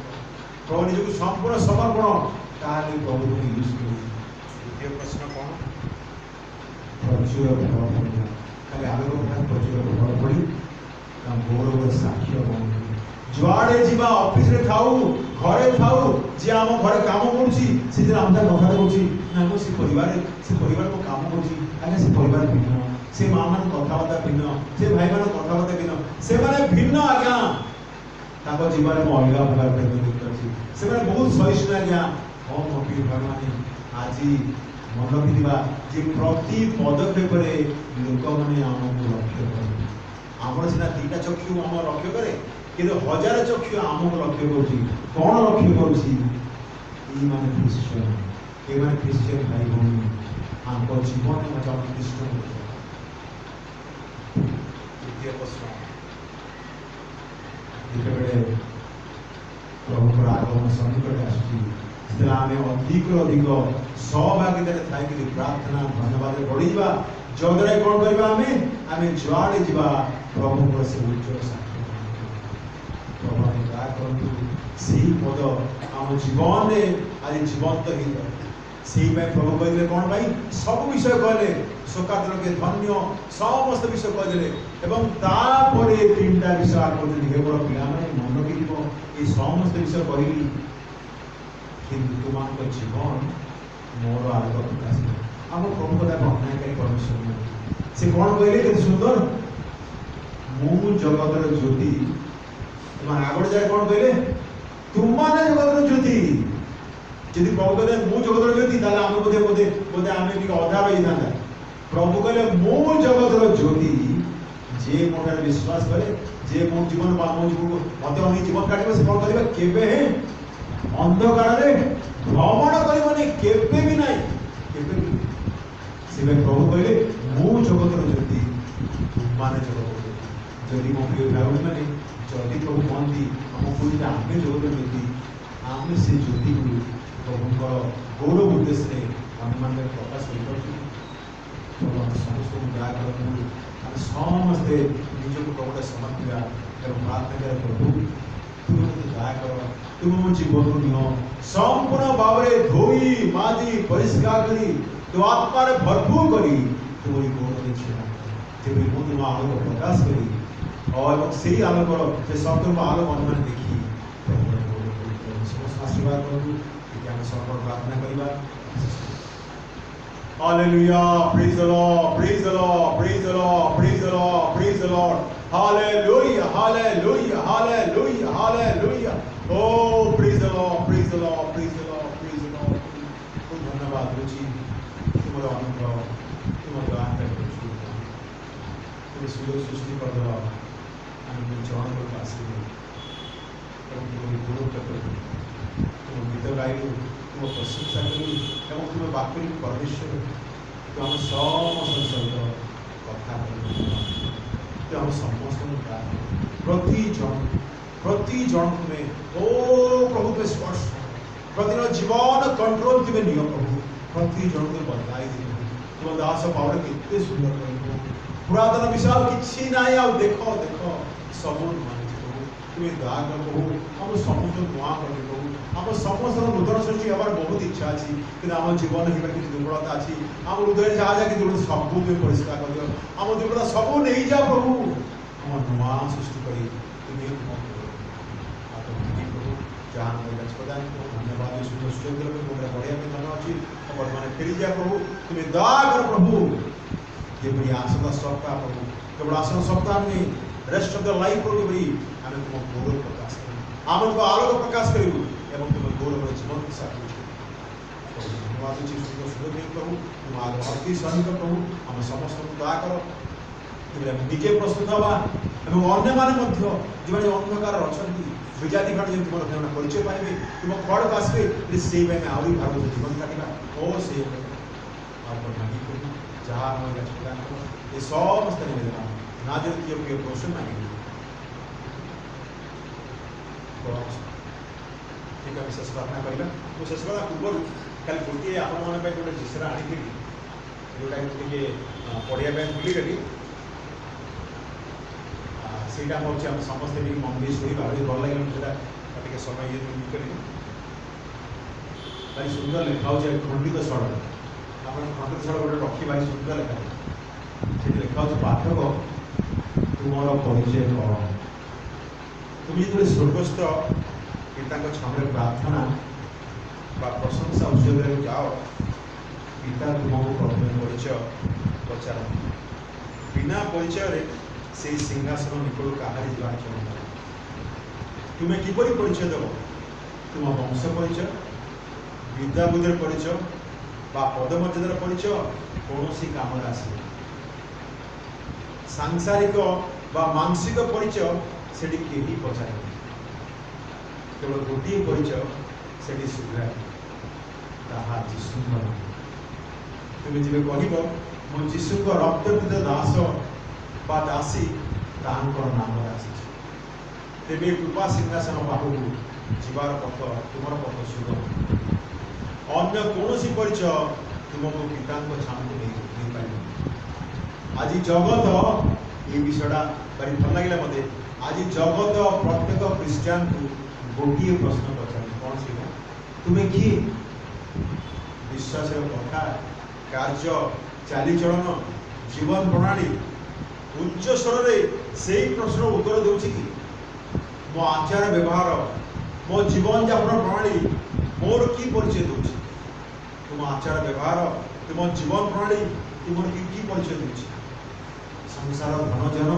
[SPEAKER 1] ପ୍ରଭୁ ନିଜକୁ ସମ୍ପୂର୍ଣ୍ଣ ସମର୍ପଣ, ତାହେଲେ ପ୍ରଭୁ ତୁମକୁ ୟୁଜ୍ କରିବେ। ଦ୍ୱିତୀୟ ପ୍ରଶ୍ନ କ'ଣ? ପ୍ରଚୁର ଫଳ ଫଳିବା। ଖାଲି ଆଲୋକ ପ୍ରକାଶ, ପ୍ରଚୁର ଫଳ ଫଳି ତା ଗୌରବର ସାକ୍ଷ୍ୟ ବହନ କରିବା। ଯୁଆଡ଼େ ଯିବା, ଅଫିସରେ ଥାଉ, ଘରେ ଥାଉ, ଯିଏ ଆମ ଘରେ କାମ କରୁଛି, ସେ ଯେତେବେଳେ ଆମ ସାଙ୍ଗେ କଥା କହୁଛି ନା, ମୁଁ ସେ ପରିବାରରେ, ସେ ପରିବାର ମୁଁ କାମ କରୁଛି ଆଜ୍ଞା, ସେ ପରିବାର ଭିନ୍ନ, ସେ ମା ମାନେ କଥାବାର୍ତ୍ତା ଭିନ୍ନ, ସେ ଭାଇମାନେ କଥାବାର୍ତ୍ତା ଭିନ୍ନ, ସେମାନେ ଭିନ୍ନ ଆଜ୍ଞା। ତାଙ୍କ ଜୀବନରେ ମୁଁ ଅଲଗା ପ୍ରକାର ପ୍ରେମ ଦେଖିପାରୁଛି। ସେମାନେ ବହୁତ ସହିଷ୍ଣୁ ଆଜ୍ଞା। ହଁ, ମୋ ପ୍ରିୟ ଭାଇମାନେ, ଆଜି ମନେ ରଖିଥିବା ଯେ ପ୍ରତି ପଦକ୍ଷେପରେ ଲୋକମାନେ ଆମକୁ ଲକ୍ଷ୍ୟ କରନ୍ତି। ଆମର ସିନା ଦିଟା ଚକ୍ଷୁ ଆମ ଲକ୍ଷ୍ୟ କରେ, କିନ୍ତୁ ହଜାର ଚକ୍ଷୁ ଆମକୁ ଲକ୍ଷ୍ୟ କରୁଛି। କ'ଣ ଲକ୍ଷ୍ୟ କରୁଛି? ଏଇମାନେ ଖ୍ରୀଷ୍ଟିଆନ, ଏମାନେ ଖ୍ରୀଷ୍ଟିଆନ ଭାଇ ଭଉଣୀ, ଆଙ୍କ ଜୀବନରେ ଜଣେ ଖ୍ରୀଷ୍ଟଙ୍କୁ ଦେଖିବା। ଦ୍ୱିତୀୟ ପ୍ରଶ୍ନ, ଯେତେବେଳେ ପ୍ରଭୁଙ୍କର ଆଗମନ ସନ୍ନିକଟେ ଆସୁଛି, ସେତେବେଳେ ଆମେ ଅଧିକରୁ ଅଧିକ ସହଭାଗିତାରେ ଥାଇକିରି ପ୍ରାର୍ଥନା ଧନ୍ୟବାଦରେ ବଢ଼ିଯିବା। ଯଦ୍ୱାରା କ'ଣ କରିବା ଆମେ? ଆମେ ଯୁଆଡ଼େ ଯିବା, ପ୍ରଭୁଙ୍କର ସେ ଉଜ୍ଜଳ ସାକ୍ଷ୍ୟ ବହନ କରିବା। ପ୍ରଭୁ ଆମେ ଦୟା କରନ୍ତୁ, ସେଇ ପଦ ଆମ ଜୀବନରେ ଆଜି ଜୀବନ୍ତ ହେଇଯାଉ। ସେଇପାଇଁ ପ୍ରଭୁ କହିଥିଲେ କ'ଣ ପାଇଁ ସବୁ ବିଷୟ କହିଲେ, ଶୋକାତୁର କିଏ ଧନ୍ୟ, ସମସ୍ତ ବିଷୟ କହିଦେଲେ। ଏବଂ ତାପରେ ତିନିଟା ବିଷୟ ଆଡ୍ କରୁଛନ୍ତି, ହେ ମୋର ପିଲାମାନେ ମନ ରଖିଥିବ, ଏ ସମସ୍ତ ବିଷୟ କହିଲି, କିନ୍ତୁ ତୁମମାନଙ୍କ ଜୀବନ ମୋର ଆଲୋକ ପ୍ରକାଶ କରେ। ଆମ ପ୍ରଭୁ କଥା ଅନ୍ୟାୟକାରୀ ପରମେଶ୍ୱର ନୁହନ୍ତି। ସେ କ'ଣ କହିଲେ କେତେ ସୁନ୍ଦର, ମୁଁ ଜଗତର ଜ୍ୟୋତି। ଏବଂ ଆଗରେ ଯାଏ କ'ଣ କହିଲେ, ତୁମମାନେ ଜଗତର ଜ୍ୟୋତି। ଯଦି ପ୍ରଭୁ କହିଲେ ମୁଁ ଜଗତର ଜ୍ୟୋତି, ତାହେଲେ ଆମେ ବୋଧେ ବୋଧେ ବୋଧେ ଆମେ ଟିକେ ଅଧା ରହିଥାନ୍ତା। ପ୍ରଭୁ କହିଲେ ମୁଁ ଜଗତର ଜ୍ୟୋତି, ଯିଏ ମୋ ଠାରେ ବିଶ୍ୱାସ କରେ, ଯିଏ ମୋ ଜୀବନ ବା ମୋ ଜୀବନକୁ ମତେ ଅନେଇ ଜୀବନ କାଟିବ, ସେ କ'ଣ କରିବ? କେବେ ଅନ୍ଧକାରରେ ଭ୍ରମଣ କରିବନି, କେବେ ବି ନାହିଁ, କେବେ ବି। ସେଥିପାଇଁ ପ୍ରଭୁ କହିଲେ ମୁଁ ଜଗତର ଜ୍ୟୋତି, ତୁମମାନେ ଜଗତର ଜ୍ୟୋତି। ଯଦି ମୋ ପ୍ରିୟ ଭାଇ ଭଉଣୀମାନେ, ଯଦି ପ୍ରଭୁ କହନ୍ତି ଆମକୁ ଯେ ଆମେ ଜଗତର ଜ୍ୟୋତି, ଆମେ ସେ ଜ୍ୟୋତିକୁ ପ୍ରଭୁଙ୍କର ଗୌରବ ଉଦ୍ଦେଶ୍ୟରେ ଅନ୍ୟମାନଙ୍କ ପ୍ରକାଶ କରିପାରୁଛୁ। ପ୍ରଭୁ ଆମେ ସମସ୍ତଙ୍କୁ ଦୟା କରନ୍ତୁ। ଆମେ ସମସ୍ତେ ନିଜକୁ ପ୍ରଭୁଟା ସମର୍ପିବା ଏବଂ ପ୍ରାର୍ଥନା କରିବା, ପ୍ରଭୁ ତୁମେ ମୋତେ ଦୟା କର, ତୁମେ ମୋ ଜୀବନକୁ ନିଅ, ସମ୍ପୂର୍ଣ୍ଣ ଭାବରେ ଧୋଇ ମାଜି ପରିଷ୍କାର କରି ତୁମ ଆତ୍ମାରେ ଭରପୁର କରି ତୁମରି ଗୌରବରେ ଛିଡ଼ା, ଯେପରି ମୁଁ ତୁମ ଆଲୋକ ପ୍ରକାଶ କରି ଏବଂ ସେଇ ଆଲୋକର ସେ ସତ୍ୟଙ୍କ ଆଲୋକ ଅନ୍ୟମାନେ ଦେଖି ପ୍ରଭୁଙ୍କର ଗୌରବ କରି ପ୍ରଭୁ ସମସ୍ତ ଆଶୀର୍ବାଦ କରନ୍ତୁ। ଟିକେ ଆମେ ସମସ୍ତ ପ୍ରାର୍ଥନା କରିବା। Hallelujah. Praise the Lord. Praise the Lord. Praise the Lord. Praise the Lord. Praise the Lord. Hallelujah. Hallelujah. Hallelujah. Hallelujah. Oh, praise the Lord. Praise the Lord. Praise the Lord. Praise the Lord. খুব ধন্যবাদ রুচি, ତୁମର ଅନୁଗ୍ରହ, ତୁମ ଦୟା ପାଇଁ ପ୍ରଚୁର। ତୁମେ ସୁଯୋଗ ସୃଷ୍ଟି କରିଦେଲ, ଆମେ ତୁମ ଚରଣ କୂଳକୁ ଆସିଲୁ ଏବଂ ତୁମ ଗୁରୁତ୍ୱ କଲୁ, ତୁମ ଗୀତ ଗାଇଲୁ, ତୁମ ପ୍ରଶଂସା କଲୁ ଏବଂ ତୁମ ବାକ୍ୟରେ ପରମେଶ୍ୱର ତୁ ଆମ ସମସ୍ତଙ୍କ ସହିତ କଥା କହିଲୁ। ତୁ ଆମ ସମସ୍ତଙ୍କୁ ଦୟା କର, ପ୍ରତି ଜଣ ପ୍ରତି ଜଣକୁ ତୁମେ ଓ ପ୍ରଭୁ ତୁମେ ସ୍ପର୍ଶ କର, ପ୍ରତିଦିନ ଜୀବନ କଣ୍ଟ୍ରୋଲ ତୁମେ ନିଅ ପ୍ରଭୁ, ପ୍ରତି ଜଣକୁ ତୁମେ ବଦଳାଇ ଦିଅ। ତୁମ ଦାସ ପାଉଲ କେତେ ସୁନ୍ଦର କହିବ, ପୁରାତନ ବିଷୟ ଆଉ କିଛି ନାହିଁ, ଆଉ ଦେଖ ଦେଖ ସବୁ ନୂଆ ହେଇଛି ପ୍ରଭୁ। ତୁମେ ଦୟା କର ପ୍ରଭୁ, ଆମ ସମସ୍ତଙ୍କୁ ନୂଆ କରିଦିଅ ପ୍ରଭୁ। ଆମ ସମସ୍ତଙ୍କ ନୂତନ ସୃଷ୍ଟି ହେବାର ବହୁତ ଇଚ୍ଛା ଅଛି, କିନ୍ତୁ ଆମ ଜୀବନ ହେବାର କିଛି ଦୁର୍ବଳତା ଅଛି, ଆମ ହୃଦୟରେ ଯାହା ଯାହା କିଛି ଦୁର୍ବଳତା ସବୁ ତୁମେ ପରିଷ୍କାର କରିଦିଅ, ଆମ ଦୁର୍ବଳତା ସବୁ ନେଇଯାଅ ପ୍ରଭୁ, ଆମ ନୂଆ ସୃଷ୍ଟି କରି ତୁମେ ତୁମ ପ୍ରଭୁ ଯାହା ଆମ ପ୍ରଦାନ କର। ଧନ୍ୟବାଦ, ସୁନ୍ଦର ସୁଯୋଗ ଦେଲା ପାଇଁ, ମୋଟା ବଢ଼ିଆ ପାଇଁ ଧନ୍ୟବାଦ ଅଛି। ବର୍ତ୍ତମାନ ଫେରିଯିବା ପ୍ରଭୁ, ତୁମେ ଦୟା କର ପ୍ରଭୁ, ଯେପରି ଆସନ୍ତା ସପ୍ତାହ ପ୍ରଭୁ, କେବଳ ଆସନ୍ତା ସପ୍ତାହ ନୁହେଁ, ରେଷ୍ଟ ଅଫ୍ the life ପ୍ରଭୁ, ଯେପରି ଆମେ ତୁମ ଗୌରବ ପ୍ରକାଶ କରିବୁ, ଆମେ ତୁମ ଆଲୋକ ପ୍ରକାଶ କରିବୁ ଏବଂ ତୁମ ଗୌରବର ଜୀବନ ସାକ୍ଷୀ। ଧନ୍ୟବାଦ ଅଛି, ସୁନ୍ଦର ସୁଯୋଗ ଦେଇ ପ୍ରଭୁ, ତୁମ ଆଗ ଅତି ସୈନିକ ପ୍ରଭୁ, ଆମ ସମସ୍ତଙ୍କୁ ଦୟା କର, ଯେପରି ଆମେ ନିଜେ ପ୍ରସ୍ତୁତ ହେବା ଏବଂ ଅନ୍ୟମାନେ ମଧ୍ୟ ଯେଉଁମାନେ ଅନ୍ଧକାରରେ ଅଛନ୍ତି, ବିଜାତି ଘର ଯେମିତି ତୁମର ସେମାନେ ପରିଚୟ ପାଇବେ, ତୁମ ଖଡ଼କୁ ଆସିବେ, ସେଇ ପାଇଁ ଆମେ ଆହୁରି ଭାବରେ ଜୀବନ କାଟିବା। ଓ ସେଇ ଆଉ ମାଗି ପ୍ରଭୁ ଯାହା ଆମ ପ୍ରଦାନ କର, ଏ ସମସ୍ତ ନିବେଦନ ନାଜରତୀୟ ପ୍ରିୟ ପ୍ରଶ୍ନ ମାଗିବି। ଠିକ, ଆମେ ଶେଷ ପ୍ରାର୍ଥନା କରିବା। ମୁଁ ଶେଷ ପ୍ରାର୍ଥନା ପୂର୍ବରୁ ଖାଲି ଗୋଟିଏ ଆପଣମାନଙ୍କ ପାଇଁ ଗୋଟେ ଜିନିଷଟା ଆଣିଥିଲି, ଯେଉଁଟାକି ମୁଁ ଟିକେ ପଢ଼ିବା ପାଇଁ ଭୁଲିଗଲି। ସେଇଟା ହେଉଛି ଆମେ ସମସ୍ତେ ଟିକେ ମନ ଦେଇ ଶୁଣିବା, ଭାରି ଭଲ ଲାଗିଲା। ମୁଁ ସେଇଟା ଟିକେ ସମୟ ଇଏ କରିବି। ଭାରି ସୁନ୍ଦର ଲେଖା ହେଉଛି ଖଣ୍ଡିତ ସଡ଼କ। ଆପଣ ଖଣ୍ଡିତ ସଡ଼କ ଗୋଟେ ରଖି ଭାରି ସୁନ୍ଦର ଲେଖା, ସେଠି ଲେଖା ହେଉଛି, ପାଠକ ତୁମର ପରିଚୟ କ'ଣ? ତୁମେ ଯେତେବେଳେ ସ୍ୱର୍ଗସ୍ଥ ପିତାଙ୍କ ଛାମରେ ପ୍ରାର୍ଥନା ବା ପ୍ରଶଂସା ଉତ୍ସବରେ ଯାଅ, ପିତା ତୁମକୁ ପ୍ରଥମେ ପରିଚୟ ପଚାରନ୍ତି। ବିନା ପରିଚୟରେ ସେଇ ସିଂହାସନ ନିକଟକୁ କାହାରି ଯିବାର କ୍ଷମତା। ତୁମେ କିପରି ପରିଚୟ ଦେବ? ତୁମ ବଂଶ ପରିଚୟ, ବିଦ୍ୟାବୁଦ୍ଧିର ପରିଚୟ ବା ପଦମର୍ଯ୍ୟାଦାର ପରିଚୟ କୌଣସି କାମରେ ଆସିବ। ସାଂସାରିକ ବା ମାଂସିକ ପରିଚୟ ସେଠି କେହି ପଚାରେନି। କେବଳ ଗୋଟିଏ ପରିଚୟ ସେଠି ସୁଗ୍ରାହ୍ୟ, ତାହା ଯୀଶୁଙ୍କ ନାମ। ତୁମେ ଯେବେ କହିବ ମୁଁ ଯୀଶୁଙ୍କ ରକ୍ତପୀତ ଦାସ ବା ଦାସୀ, ତାହାଙ୍କର ନାମରେ ଆସିଛି, ତେବେ କୃପା ସିଂହାସନ ପାଖକୁ ଯିବାର ପଥ ତୁମର ପଥ ସୁଗମ। ଅନ୍ୟ କୌଣସି ପରିଚୟ ତୁମକୁ ପିତାଙ୍କ ଛାମକୁ ନେଇପାରିବ। ଆଜି ଜଗତ ଏଇ ବିଷୟଟା ଭାରି ଭଲ ଲାଗିଲା ମୋତେ। ଆଜି ଜଗତ ପ୍ରତ୍ୟେକ ଖ୍ରୀଷ୍ଟିଆନକୁ ଗୋଟିଏ ପ୍ରଶ୍ନ ପଚାରେ, କ'ଣ ସେଇଟା? ତୁମେ କିଏ? ବିଶ୍ୱ ବିଶ୍ୱାସର କଥା, କାର୍ଯ୍ୟ, ଚାଲିଚଳନ, ଜୀବନ ପ୍ରଣାଳୀ ଉଚ୍ଚ ସ୍ୱରରେ ସେଇ ପ୍ରଶ୍ନର ଉତ୍ତର ଦେଉଛି କି? ମୋ ଆଚାର ବ୍ୟବହାର, ମୋ ଜୀବନଯାପନ ପ୍ରଣାଳୀ ମୋର କି ପରିଚୟ ଦେଉଛି? ତୁମ ଆଚାର ବ୍ୟବହାର, ତୁମ ଜୀବନ ପ୍ରଣାଳୀ ତୁମର କି କି ପରିଚୟ ଦେଉଛି? ସଂସାର, ଧନ ଜନ,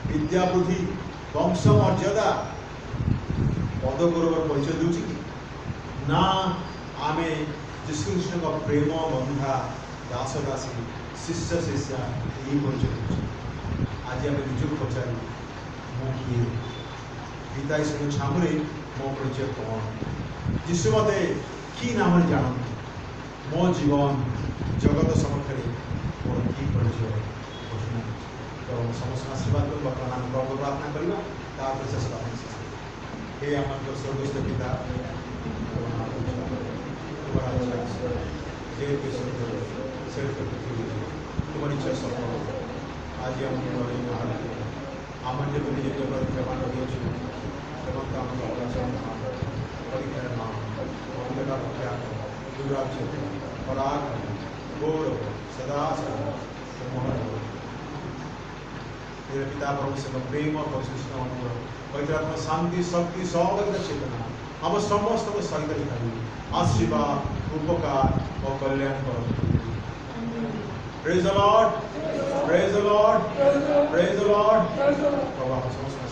[SPEAKER 1] ବିଦ୍ୟା ବୁଦ୍ଧି, ବଂଶ ମର୍ଯ୍ୟାଦା, ପଦ ଗୌରବର ପରିଚୟ ଦେଉଛି କି ନା ଆମେ ଯୀଶୁଖ୍ରୀଷ୍ଟଙ୍କ ପ୍ରେମ ବନ୍ଧା ଦାସ ଦାସୀ, ଶିଷ୍ୟ ଶିଷ୍ୟା, ଏହି ପରିଚୟ ଦେଉଛି? ଆଜି ଆମେ ନିଜକୁ ପଚାରିବୁ, ମୁଁ କିଏ? ପିତା ଈଶ୍ୱରଙ୍କ ଛାମୁରେ ମୋ ପରିଚୟ କ'ଣ? ଯୀଶୁ ମୋତେ କି ନାମରେ ଜାଣନ୍ତି? ମୋ ଜୀବନ ଜଗତ ସମ୍ମୁଖରେ ମୋର କି ପରିଚୟ ଘୋଷଣା କରୁଛି? ପ୍ରଭୁ ସମସ୍ତ ଆଶୀର୍ବାଦ କରୁ। ବର୍ତ୍ତମାନ ଆମେ ପ୍ରଭୁ ପ୍ରାର୍ଥନା କରିବା, ତାପରେ ଶେଷ ପ୍ରାର୍ଥନା ଶେଷ କରିବା। ହେ ଆମମାନଙ୍କ ସ୍ୱର୍ଗସ୍ଥ ପିତା, ତୁମ ନାମ ପୂଜା, ତୁମର ରାଜ୍ୟ ଆସୁ, ଯେପରି ସ୍ୱର୍ଗରେ ସେପରି ପୃଥିବୀରେ। ତୁମର ଇଚ୍ଛା ସଫଳ ହଉ। ଆଜି ଆମକୁ ଦୈନିକ ଆହାର ଦିଅ। ଆମର ଯେପରି ଯେତେ କ୍ଷମା କରିଅଛୁ, ଏବଂ ଆମର ଅପରାଧ କ୍ଷମା କର। ପରୀକ୍ଷାରେ ନ ଅନ୍ଧକାର ରକ୍ଷା କର। ଦୁରାଜ୍ୟ, ପରାକ୍ରମ, ଗୌରବ ସଦା ସର୍ବଦା ତୁମର ହଉ। मेरे पिता परमेश्वर ପ୍ରେମ, ପବିତ୍ର ଅନୁଗ୍ରହ, ପବିତ୍ର ଆତ୍ମା ଶାନ୍ତି, ଶକ୍ତି, ସହଭାଗିତା, ଚେତନା ଆମ ସମସ୍ତଙ୍କ ସହିତ ଥାଇ ଆଶୀର୍ବାଦ, ଉପକାର ଓ କଲ୍ୟାଣ କରନ୍ତୁ। Praise the Lord. Praise the Lord. Praise the Lord. ପ୍ରଭୁ ଆମ ସମସ୍ତଙ୍କୁ